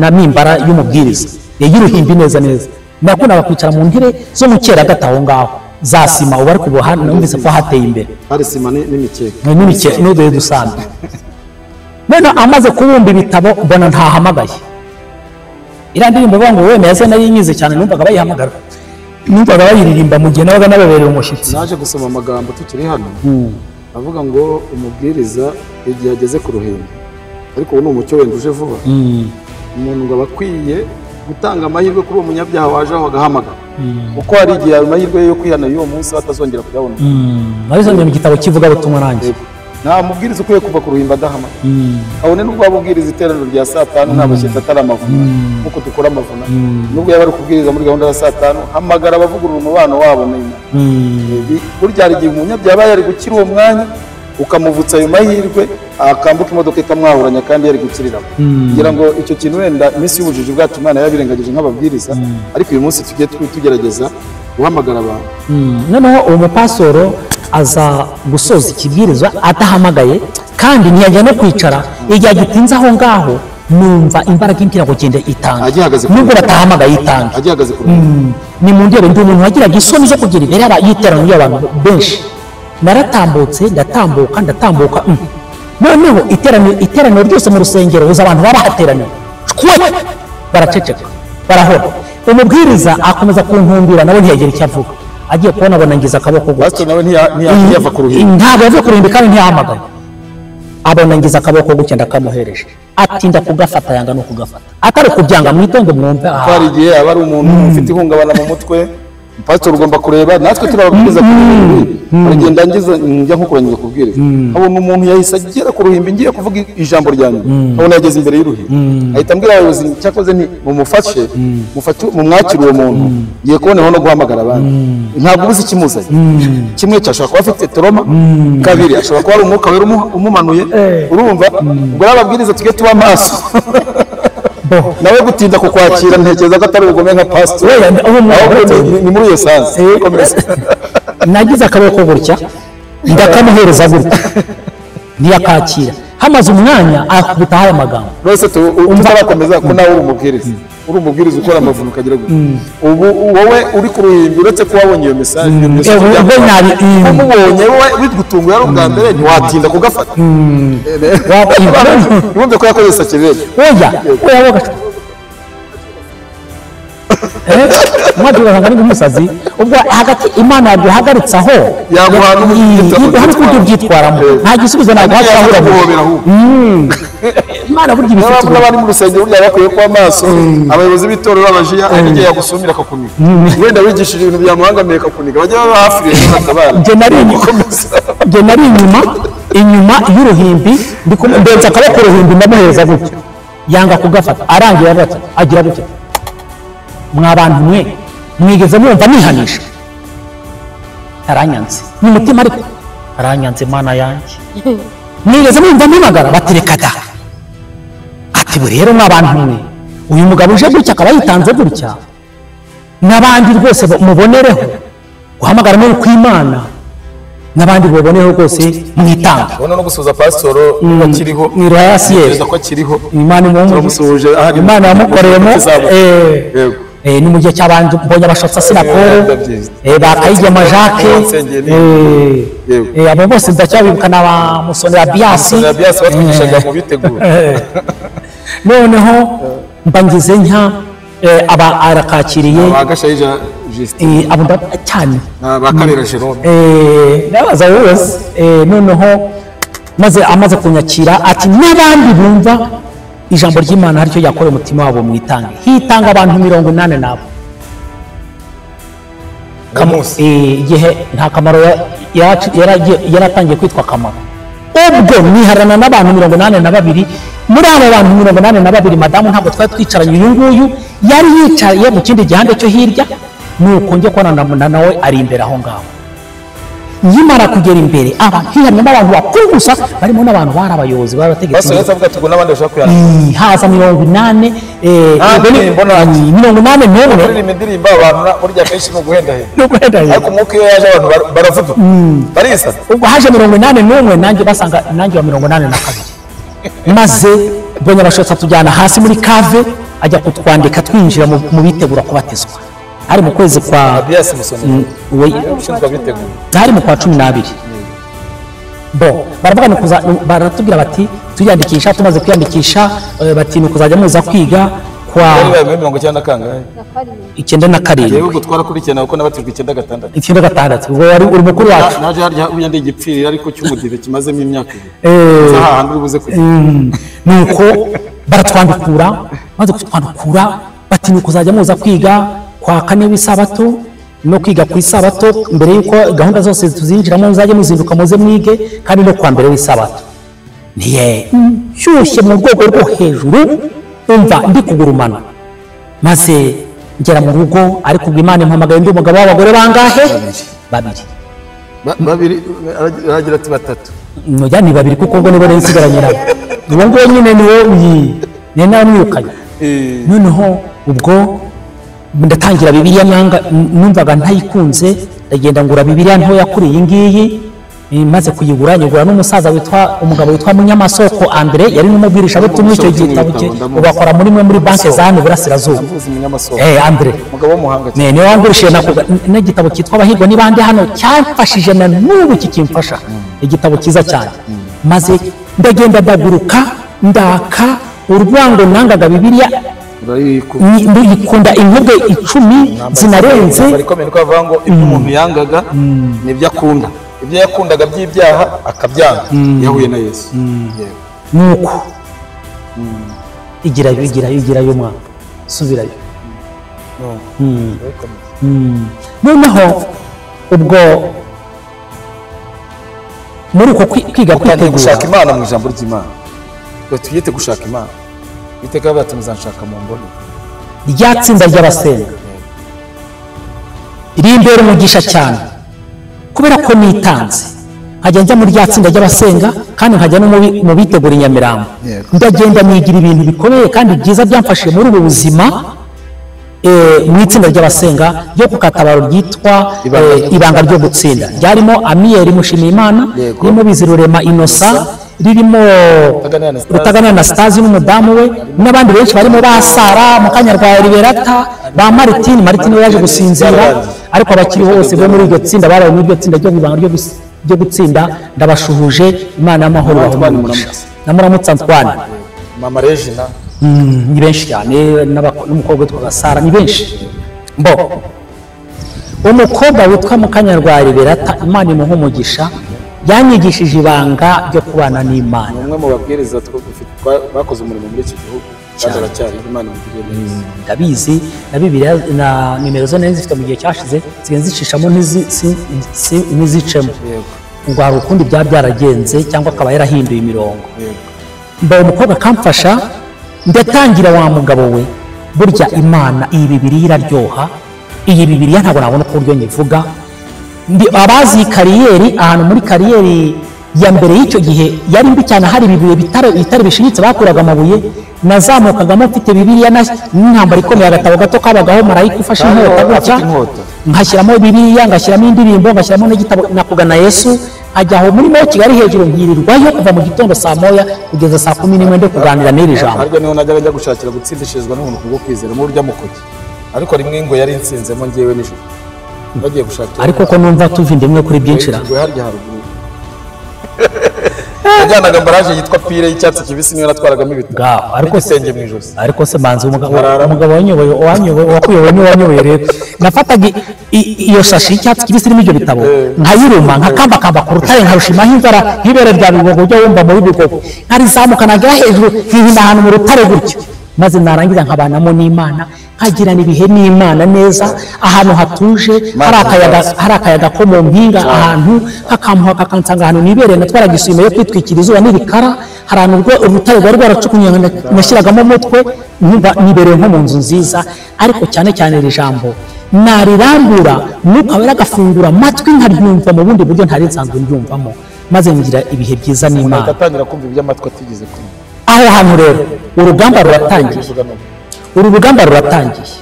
na mimbara y'umubwiriza y'uruhimbi neza neza. Nakundaga kwicara mu ntebe zo mu cyeragati aho ngaho za sima, ubu ariko ubu numvise ko hateye imbere, hari sima n'imikeka n'uduye dusanzwe. None amaze kubumba ibitabo mbona ntahamagaye. Iriya ndirimbo ivuga ngo wemeye se nari nyize cyane, numvaga bayihamagara, numvaga bayiririmba mu gihe nabaga nababereye umushyitsi. Naje gusoma amagambo tukiri hano, avuga ngo umubwiriza igihe ageze ku ruhimbi, ariko ubu ni umucyo wenda uje vuba, umuntu ngo aba akwiye gutanga amahirwe kuri uwo munyabyaha waje aho agahamagara, kuko hari igihe ayo mahirwe yo kwihana y'uwo munsi batazongera kuyabona. Nabisomye mu gitabo cy'ivugabutumwa nanjye. Nta mubwiriza ukwiye kuva ku ruhimbi adahamagara, kabone n'ubwo waba ubwiriza iteraniro rya saa 5 nta bashyitsi atari amavuna, nk'uko dukora amavuna, nubwo yaba ari kubwiriza muri gahunda ya saa 5, hamagara abavugurura umubano wabo n'Imana. Burya hari igihe umunyabyaha aba yari gukira uwo mwanya, ukamuvutsa ayo mahirwe, akambuka imodoka ikamwahuranya kandi yari gukiriramo. Ngira ngo icyo kintu wenda iminsi y'ubujiji bwacu Imana yabirengagije nk'ababwiriza, ariko uyu munsi tugiye tugerageza guhamagara abantu. Noneho uwo mupasoro aza gusoza ikibwirizwa adahamagaye, kandi ntiyajya no kwicara. Igihe agitinze aho ngaho numva imbaraga imbwira ngo genda itange, nubwo batahamagaye itange. Ni mu ndebe ndi umuntu wagiraga isoni zo kugira imbere y'iteraniro ry'abantu benshi. Naratambutse ndatambuka. Noneho iteraniro ryose mu rusengero uza abantu babahateraniye baraceceka barahora. Umubwiriza akomeza kuntumbira nawe ntiyagira icyo avuga. Agiye kubona abona ngize akaboko gutya. Pastor nawe ntiyava ku ruhimbi. Ntabwo yava ku ruhimbi kandi ntiyahamagaye. Abona ngize akaboko gutya ndakamuhereje. Atinda kugafata yanga no kugafata. Atari kubyanga mwitonde mwumve. Ko hari igihe aba ari umuntu ufite ihungabana mu mutwe, pastor ugomba kureba, natwe turababwiriza ku ruhimbi. Uragenda ngize njya nko kurangiza kubwiriza. Abona umuntu yahise agera ku ruhimbi ngiye kuvuga ijambo ryanjye. Abona yageze imbere y'uruhimbi. Ahita ambwira abayobozi cyakoze nti mumufashe, mumwakire uwo muntu. Ngiye kubonaho no guhamagara abandi. Ntabwo ubuze ikimuzanye. Kimwe cyashobora kuba afite trauma, kabiri ashobora kuba ari umwuka wera umumanuye. Urumva? Ubwo ababwiriza tujye tuba maso. Nawe gutinda kukwakira ntekereza ko atari ubugome nka pastor. Ni muri iyo sanse. Nagize akaboko gutya ndakamuhereza gutya ntiyakakira. Hamaze umwanya akubita aya magambo. Rwose tutarakomeza ko nawe uri umubwiriza, uri umubwiriza ukora amavuno ukagira gutya. Ubu wowe uri ku ruhimbi uretse ko wabonye iyo message, umubonye wowe bigutunguye ari ubwa mbere ntiwatinda kugafata. Wumve ko yakoze sakirere. Oya, oya mwagira ngo umusazi ubwo hagati Imana yaguhagaritse aho yaguha n'uburyo byitwaramo, nta gisubizo naguha. Imana burya ibifite n'abari mu rusengero burya bakwiye kuba maso. Abayobozi b'itorero abajiya igihe yagusumira akakuniga, wenda wigishije ibintu byamuhangamiye akakuniga, bajya baba hafi rero batabara. Njye nari inyuma y'uruhimbi, ndenza akaboko uruhimbi ndamuhereza gutya, yanga kugafata, arangira agira gutya. Mwa bantu mwe mwigeze mwumva nihanisha? Aranyanze mu mutima, ariko aranyanze Mana yanjye. Mwigeze mwumva mpamagara? Batereka da. Ati rero mwa bantu mwe, uyu mugabo uje gutya akaba yitanze gutya, n'abandi rwose mubonereho guhamagara no kw'Imana. N'abandi boboneho rwose mwitanga. Ubona no gusuhuza pasitoro akiriho, ni Royal ko akiriho. Imana turamusuhuje, Imana yamukoreyemo. Ni mu gihe cy'abandi mbonye abashotsa sinakoro ba Kayigema Jacques, abo bose ndacyabibuka, na ba Musonera Biasi batwigishaga mu biteguro. Noneho mba ngize nka aba arakakiriye ba Gashayija Justin, abo cyane ba Karera Jerome, nabaza bose. Noneho maze amaze kunyakira ati n'abandi bumva ijambo ry'Imana haricyo yakora umutima wabo mwitange. Hitanga abantu 80 nabo igihe nta Kamaro yaratangiye kwitwa Kamaro. Ubwo niharana n'abantu 82. Muri abo bantu 82 madamu ntabwo twari twicaranye, uyu nguyu yari yicaye mu kindi gihande cyo hirya, nuko njye kubona nawe ari imbere aho ngaho. Nkimara kugera imbere abantu hiharana n'abantu bakuru gusa, barimo n'abantu bari abayobozi bari abategetsi. Haza 80 81. Kuririmba indirimbo abantu burya kenshi ni uguhendahenda, ariko umwuka iyo yaje abantu baravuduka barisa. Ubwo haje 81 nanjye basanga nanjye wa 82. Maze mbonye abashotsi tujyana hasi muri kave, ajya kutwandika twinjira mu bitegura kubatizwa. Hari mu kwezi kwa hari mu kwa 12. Bo baravuga baratubwira bati tuyandikisha, tumaze kwiyandikisha bati nukuzajya muza kwiga kwa 97. Ubwo twarakurikirana kuko nabatijwe 96. 96 ubwo wari uri mukuru wacu. Naje harya ubundi igipfirira ariko cy'umudive kimazemo imyaka ibiri. Aha hantu uri buze kujya. Nuko baratwandukura, maze kutwandukura bati nukuzajya muza kwiga kwa kane w'isabato no kwiga ku isabato mbere yuko gahunda zose tuzinjiramo, muzajye muzinduka muze mwige, kandi no kwa mbere w'isabato. Niye nshyushye mu rwego rwo hejuru, umva ndi kugurumana. Maze ngera mu rugo, ariko ubwo Imana impamagaye ndi umugabo w'abagore bangahe? Babiri. Babiri aragira ati batatu. Nojya ni babiri kuko ubwo nibo nsigaranye nabo. Uwo nguwo nyine niwo ni namwirukanye. Noneho ubwo ndatangira Bibiliya nanga numvaga ntayikunze, ndagenda ngura Bibiliya ntoya kuri iyi ngiyi. Maze kuyigura nyigura n'umusaza witwa umugabo witwa Munyamasoko Andre, yari n'umubwirisha butumwa icyo gitabo cye ubakora muri mwe muri banke za hano Burasirazuba. Andre umugabo w'umuhanga cyane, niwe wangurishije n'igitabo cyitwa Abahirwa n'ibande hano, cyamfashije na n'ubu kikimfasha, igitabo cyiza cyane. Maze ndagenda ndaguruka ndaka urwango nangaga Bibiliya ndikunda inkubwe 10 zinarenze. Barikomeye ko bavuga ngo ibyo umuntu yangaga nibyo akunda, ibyo yakundaga by'ibyaha akabyanga, yahuye na Yesu. Nuko igirayo igirayo igirayo mwana subirayo. Noneho ubwo muri uko kwiga kwitegura gushaka Imana mu ijambo ry'Imana, ngo tuyite gushaka Imana, iteka bati muzanshaka mu mbone. Rya tsinda ry'abasenga rimbera umugisha cyane kubera ko nitanze, nkajya njya muri rya tsinda ry'abasenga kandi nkajya no mu bitegura i Nyamirambo. Ndagenda nigira ibintu bikomeye kandi byiza byamfashije muri ubu buzima mu itsinda ry'abasenga ryo ku Katabaro ryitwa Ibanga ryo Gutsinda, ryarimo Amiyeri Mushimiyimana, ririmo Bizirurema Innocent, ririmo Rutagana Anastase n'umudamu we, n'abandi benshi barimo ba Sara Mukanyarwaya Liberata, ba Martine. Martine we yaje gusinzira, ariko abakiri bose bo muri iryo tsinda baraye muri iryo tsinda ryo Ibanga ryo Gutsinda. Ndabashuhuje, Imana y'amahoro ibahe umugisha. Na Muramutsa Antoine, Mama Regina, ni benshi cyane, n'umukobwa witwa Sara, ni benshi. Bo umukobwa witwa Mukanyarwaya Liberata, Imana imuhe umugisha, yanyigishije ibanga ryo kubana n'Imana. Umwe mu babwiriza bakoze umurimo muri iki gihugu kandi aracyari, Imana imugirire neza. Ndabizi na Bibiliya na nimero zo nari zifite mu gihe cyashize zigenda zicishamo n'izicemo, ngo hari ukundi byaba byaragenze cyangwa akaba yarahinduye imirongo. Mba umukobwa akamfasha, ndatangira wa mugabo we, burya Imana iyi Bibiliya iraryoha, iyi Bibiliya ntabwo nabona uko buryo nyivuga. Abazi kariyeri, ahantu muri kariyeri ya mbere y'icyo gihe yari mbi cyane, hari ibibuye bitare bishinyitse bakuraga amabuye, nazamukagamo mfite Bibiliya n'intambara ikomeye, agatabo gato kabagaho marayika ufashe inkota gutya, nkashyiramo Bibiliya, ngashyiramo indirimbo, ngashyiramo n'igitabo nakugana Yesu, nkajya aho muri mo Kigali hejuru nkirirwayo kuva mu gitondo saa 1 kugeza saa 11 ndi kuganira n'iri jambo. Harya niho najyaga njya gushakira gutsindishirizwa n'umuntu kubwo kwizera muri urya mukoki, ariko rimwe ngo yari insinzemo ngewe nijoro bagiye gushakira, ariko ko numva tuva indimwe kuri byinshi ra harya haruguru yajyanaga ambaraje yitwa pire y'icyatsi kibisi niyo natwaragamo ibitabo, ariko isenge mu ijosi. Ariko se manzi umugabo wanyoboye wakuyoboye niwe wanyoboye rero, nafataga iyo shashi y'icyatsi kibisi irimo ibyo bitabo nkayiruma nkakambakamba ku rutare nkarushimaho inzara nk'ibere rya Bigogo ujya wumva muri Bigogo, nkarizamuka nagera hejuru nkihina ahantu mu rutare gutyo, maze narangiza nkabanamo n'Imana, nkagirana ibihe n'Imana neza, ahantu hatuje, hari akayaga ko mu mpinga, ahantu kakampuha kakansanga ahantu nibereye, natwaraga isume yo kwitwikira izuba n'ibikara, hari ahantu urutare rwari rwaracukunye nashyiragamo umutwe, nkumva nibereye nko mu nzu nziza. Ariko cyane cyane iri jambo narirambura Mwuka Wera agafungura amatwi nkaryumva mu bundi buryo ntari nsanzwe ndyumvamo, maze ngira ibihe byiza n'Imana. Atangira kumva iby'amatwi atigeze kumva. Aho hantu rero urugamba ruratangiye, uru rugamba ruratangiye.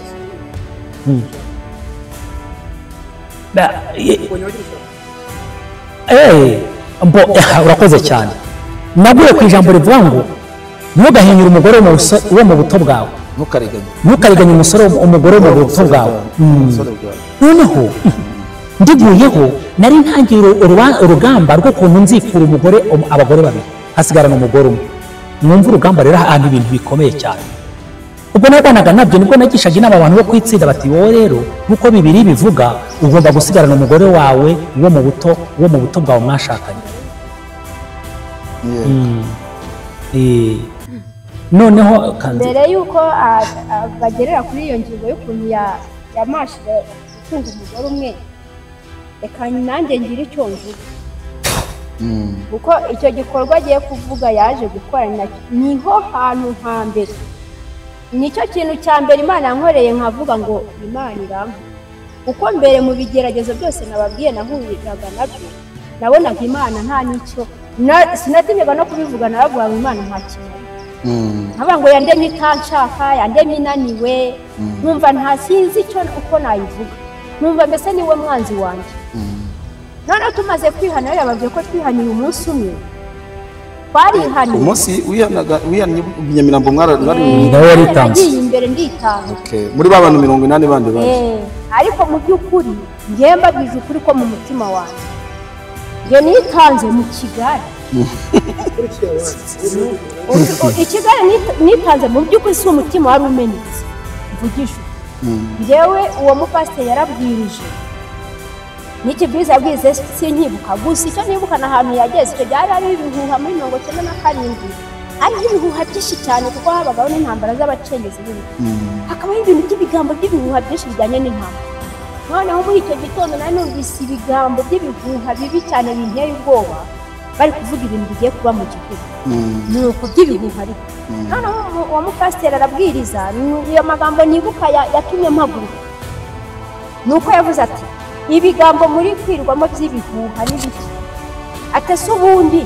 Urakoze cyane. Naguye ku ijambo rivuga ngo ntugahinyure umugore wo mu buto bwawe, ntukariganye umusore umugore wo mu buto bwawe. Noneho ndiguyeho nari ntangiye urugamba rw'ukuntu nzikura umugore abagore babiri hasigarana umugore umwe. Mwumva urugamba rero ahantu ibintu bikomeye cyane. Ubwo narwanaga nabyo, nibwo nagishaga inama abantu bo kwitsinda bati wowe rero nkuko Bibiliya bivuga ugomba gusigarana umugore wawe wo mu buto bwawe mwashakanye. Noneho mbere yuko bagerera kuri iyo ngingo y'ukuntu yamashije gutunga umugore umwe, reka nanjye ngire icyo mvuga, kuko icyo gikorwa agiye kuvuga yaje gukora niho hantu hambere, nicyo kintu cya mbere Imana yankoreye nkavuga ngo Imana irampa, kuko mbere mu bigeragezo byose nababwiye nahuriraga nabyo, nabonaga Imana nta n'icyo, sinatinyaga no kubivuga, naravuga ngo Imana nta kintu, nkavuga ngo yandemye itanshaka, yandemye inaniwe, nkumva nta sinzi icyo uko nayivuga, nkumva mbese niwe mwanzi wanjye. Noneho tumaze kwihana, yababwiye ko twihaniye umunsi umwe, twarihaniye umunsi wihanaga wihannye Nyamirambo mwari nawe yaritanze, nagiye imbere nditanga muri ba bantu 80 bandi baje, ariko mu by'ukuri ngiye mbabwije ukuri ko mu mutima wanjye ngiye nitanze mu Kigali. Ikigali nitanze mu by'ukuri si umutima wari umenetse, mvugisha njyewe uwo mupasiteri yarabwirije n'ikibwiza abwize sinkibuka, gusa icyo nibuka na ahantu yageze icyo byari ari ibihuha muri 97, ari ibihuha byinshi cyane kuko habagaho n'intambara z'abacengezi n'ibindi, hakabaho ibintu by'ibigambo by'ibihuha byinshi bijyanye n'intambara. Noneho muri icyo gitondo nari numvise ibigambo by'ibihuha bibi cyane binteye ubwoba, bari kuvuga ibintu bigiye kuba mu gihugu, nuko by'ibihuha ariko. Noneho uwo mupasiteri arabwiriza, iyo magambo nibuka yatumye mpaguruka, nuko yavuze ati ibigambo muri kwirwamo by'ibihuha n'ibiki, ati se ubundi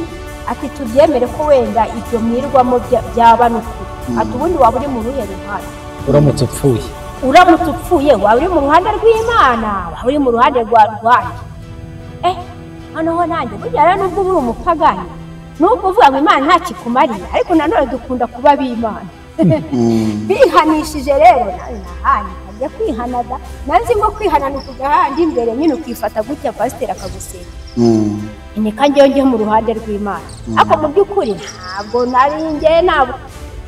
ati tubyemere ko wenda ibyo mwirwamo byaba n'ukuri, ati ubundi waba uri mu ruhe ruhande uramutse upfuye, uramutse upfuye waba uri mu ruhande rw'Imana, waba uri mu ruhande rwa rwanjye. Noneho nanjye burya rero nubwo uri umupagani, nubwo uvuga ngo Imana nta kikumariye, ariko nanone dukunda kuba b'Imana. Bihanishije rero nahandi nkajya kwihanaga, nanzi ngo kwihana ni ukujya ahandi imbere nyine ukifata gutya pasiteri akagusenga, nika njyewe njye mu ruhande rw'Imana. Ariko mu by'ukuri ntabwo nari njye, ntabwo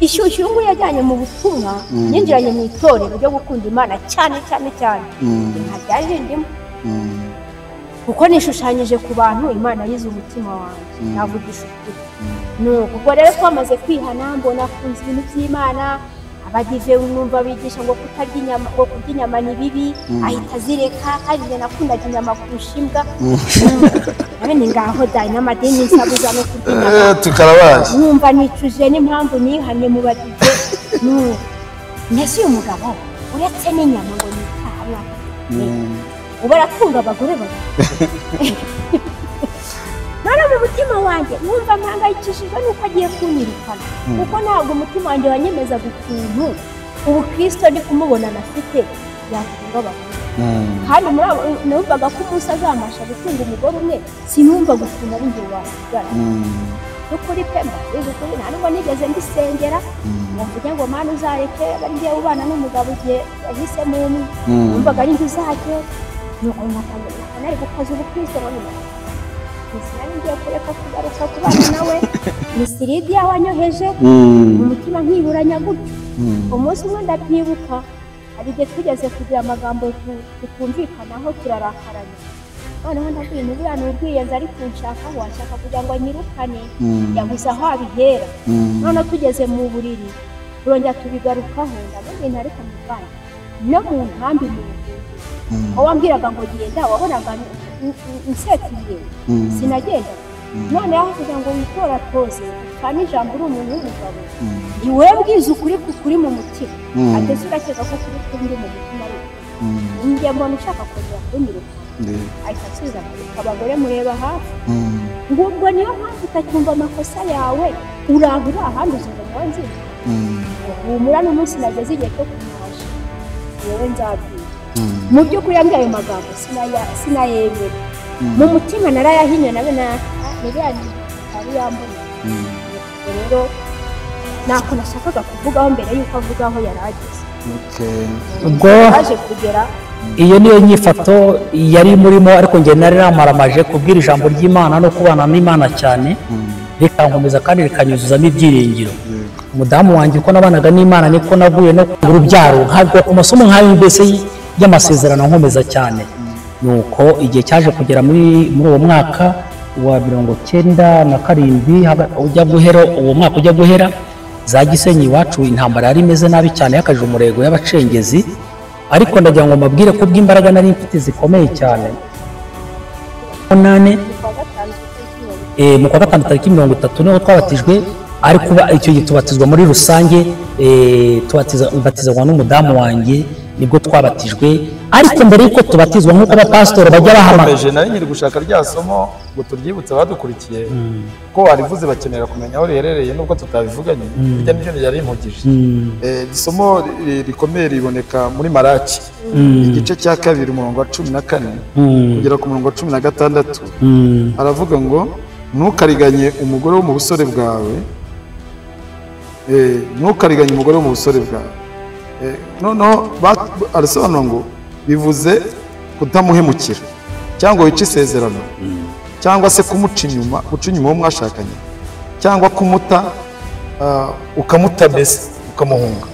ishyushyu ngo yajyanye mu butumwa, yinjiranye mu itorero ryo gukunda Imana cyane cyane cyane, nta byari bindimo, kuko nishushanyije ku bantu Imana yize umutima wanjye, navugisha ukuri. Nuko ubwo rero twamaze kwihana, mbona kunze ibintu by'Imana, abadive numva bigisha ngo kutarya inyama, ngo kurya inyama ni bibi, ahita azireka, kandi njye nakundaga inyama kurusha imbwa. None ngaho da n'amadini nsabuza no kurya inyama, tukarabaye numva nicuje n'impamvu nihanye mu badive. Nuko mbese uyu mugabo uretse n'inyama ngo ni icyaha, ubu aratunga abagore babiri. None mu mutima wanjye numva mpangayikishijwe nuko agiye kunyirukana, kuko ntabwo umutima wanjye wanyemezaga ukuntu ubukristo ndi kumubona nafite yatunga abagore. Kandi numvaga ko umunsi azamasha gutunga umugore umwe, sinumvaga ukuntu ari njye wasigara. N'ukuri pe mbabwiza ukuri, nta nubwo nigeze mbisengera ngo mvuge ngo Mana uzareke ari njyewe ubana n'umugabo igihe yahisemo umwe, numvaga ari njye uzajye. Nuko nari gukaza ubukristo ngo nyuma sinari ngiye kureka kugaruka kubana nawe. Ni Siridiya wanyoheje mu mutima nkiburanya gutyo. Umunsi umwe ndabyibuka, hari igihe tugeze kugira amagambo tutumvikanaho turarakaranya. Noneho ndabwira buriya ni ubwiyenzi ari kunshakaho, ashaka kugira ngo anyirukane, yabuze aho abihera. Noneho tugeze mu buriri turongera tubigarukaho, ndamubwira ariko muvane no mu nkambi mu buhungiro, aho wambwiraga ngo genda wabonaga nsetiriye sinagenda. None aho kugira ngo witoratoze upfane ijambo uri umuntu w'umugabo, ntiwe bwiza ukuri kuri mu mutima, ateze urakeka ko kuri kuri mu mutima ari njye mbona ushaka kongera kunyiruka. Ahita asubiza abagore mureba hafi, ngubwo niyo mpamvu utacyumva amakosa yawe, uraho uri ahandi uzumva nawe nziza. Humura n'umunsi nageze igihe cyo kumwasha wowe nzabwira. Mu by'ukuri yambwiye ayo magambo sinayemera, mu mutima narayahinnye nawe ntari yambona. Rero ntako nashakaga kuvugaho mbere y'uko avuga aho yari ageze. Ubwo yaje kugera iyo niyo nyifato yari murimo, ariko njye nari namaramaje kubwira ijambo ry'Imana no kubana n'Imana cyane, rikankomeza kandi rikanyuzuzamo ibyiringiro. Umudamu wanjye uko nabanaga n'Imana niko naguye no ku rubyaro, ntabwo ku masomo nk'ayo mbese y'amasezerano nkomeza cyane. Nuko igihe cyaje kugera muri uwo mwaka wa 97 ujya guhera, uwo mwaka ujya guhera za Gisenyi iwacu intambara yari imeze nabi cyane, yakaje umurego y'abacengezi. Ariko ndagira ngo mbabwire ko bw'imbaraga nari mfite zikomeye cyane. 8 mu kwa 5 tariki 30 niho twabatijwe, ariko icyo gihe tubatizwa muri rusange, tubatizwa n'umudamu wanjye nibwo twabatijwe. Ariko mbere yuko tubatizwa nk'uko abapasitori bajya bahamagara, nari nkiri gushaka rya somo ngo turyibutse abadukurikiye ko warivuze bakenera kumenya aho riherereye nubwo tutabivuganye, bijya n'ibyo yari impugije. Isomo rikomeye riboneka muri Maraki igice cya 2 umurongo wa 14 kugera ku murongo wa 16. Aravuga ngo ntukariganye umugore wo mu busore bwawe, ntukariganye umugore wo mu busore bwawe. Noneho arasobanura ngo bivuze kutamuhemukira cyangwa wica isezerano, cyangwa se kumuca inyuma, guca inyuma uwo mwashakanye, cyangwa kumuta ukamuta mbese ukamuhunga.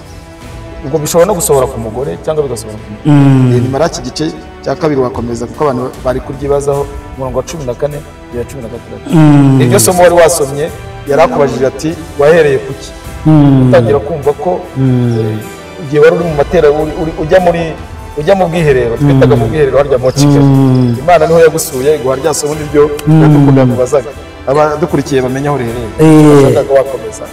Ubwo bishobora no gusohora ku mugore cyangwa bigasohora ku mugore. Ni Maraki igice cya 2 wakomeza, kuko abantu bari kuryibazaho umurongo wa 14 kugera 16. Iryo somo wari wasomye yarakubajije ati wahereye kuki utangira kumva ko igihe wari uri mu matera ujya mu bwiherero, twitaga mu bwiherero harya mu Kigali, Imana niho yagusuye iguha rya somo niryo yadukunda kubazaga abadukurikiye bamenya aho riherereye. Washakaga wakomeza.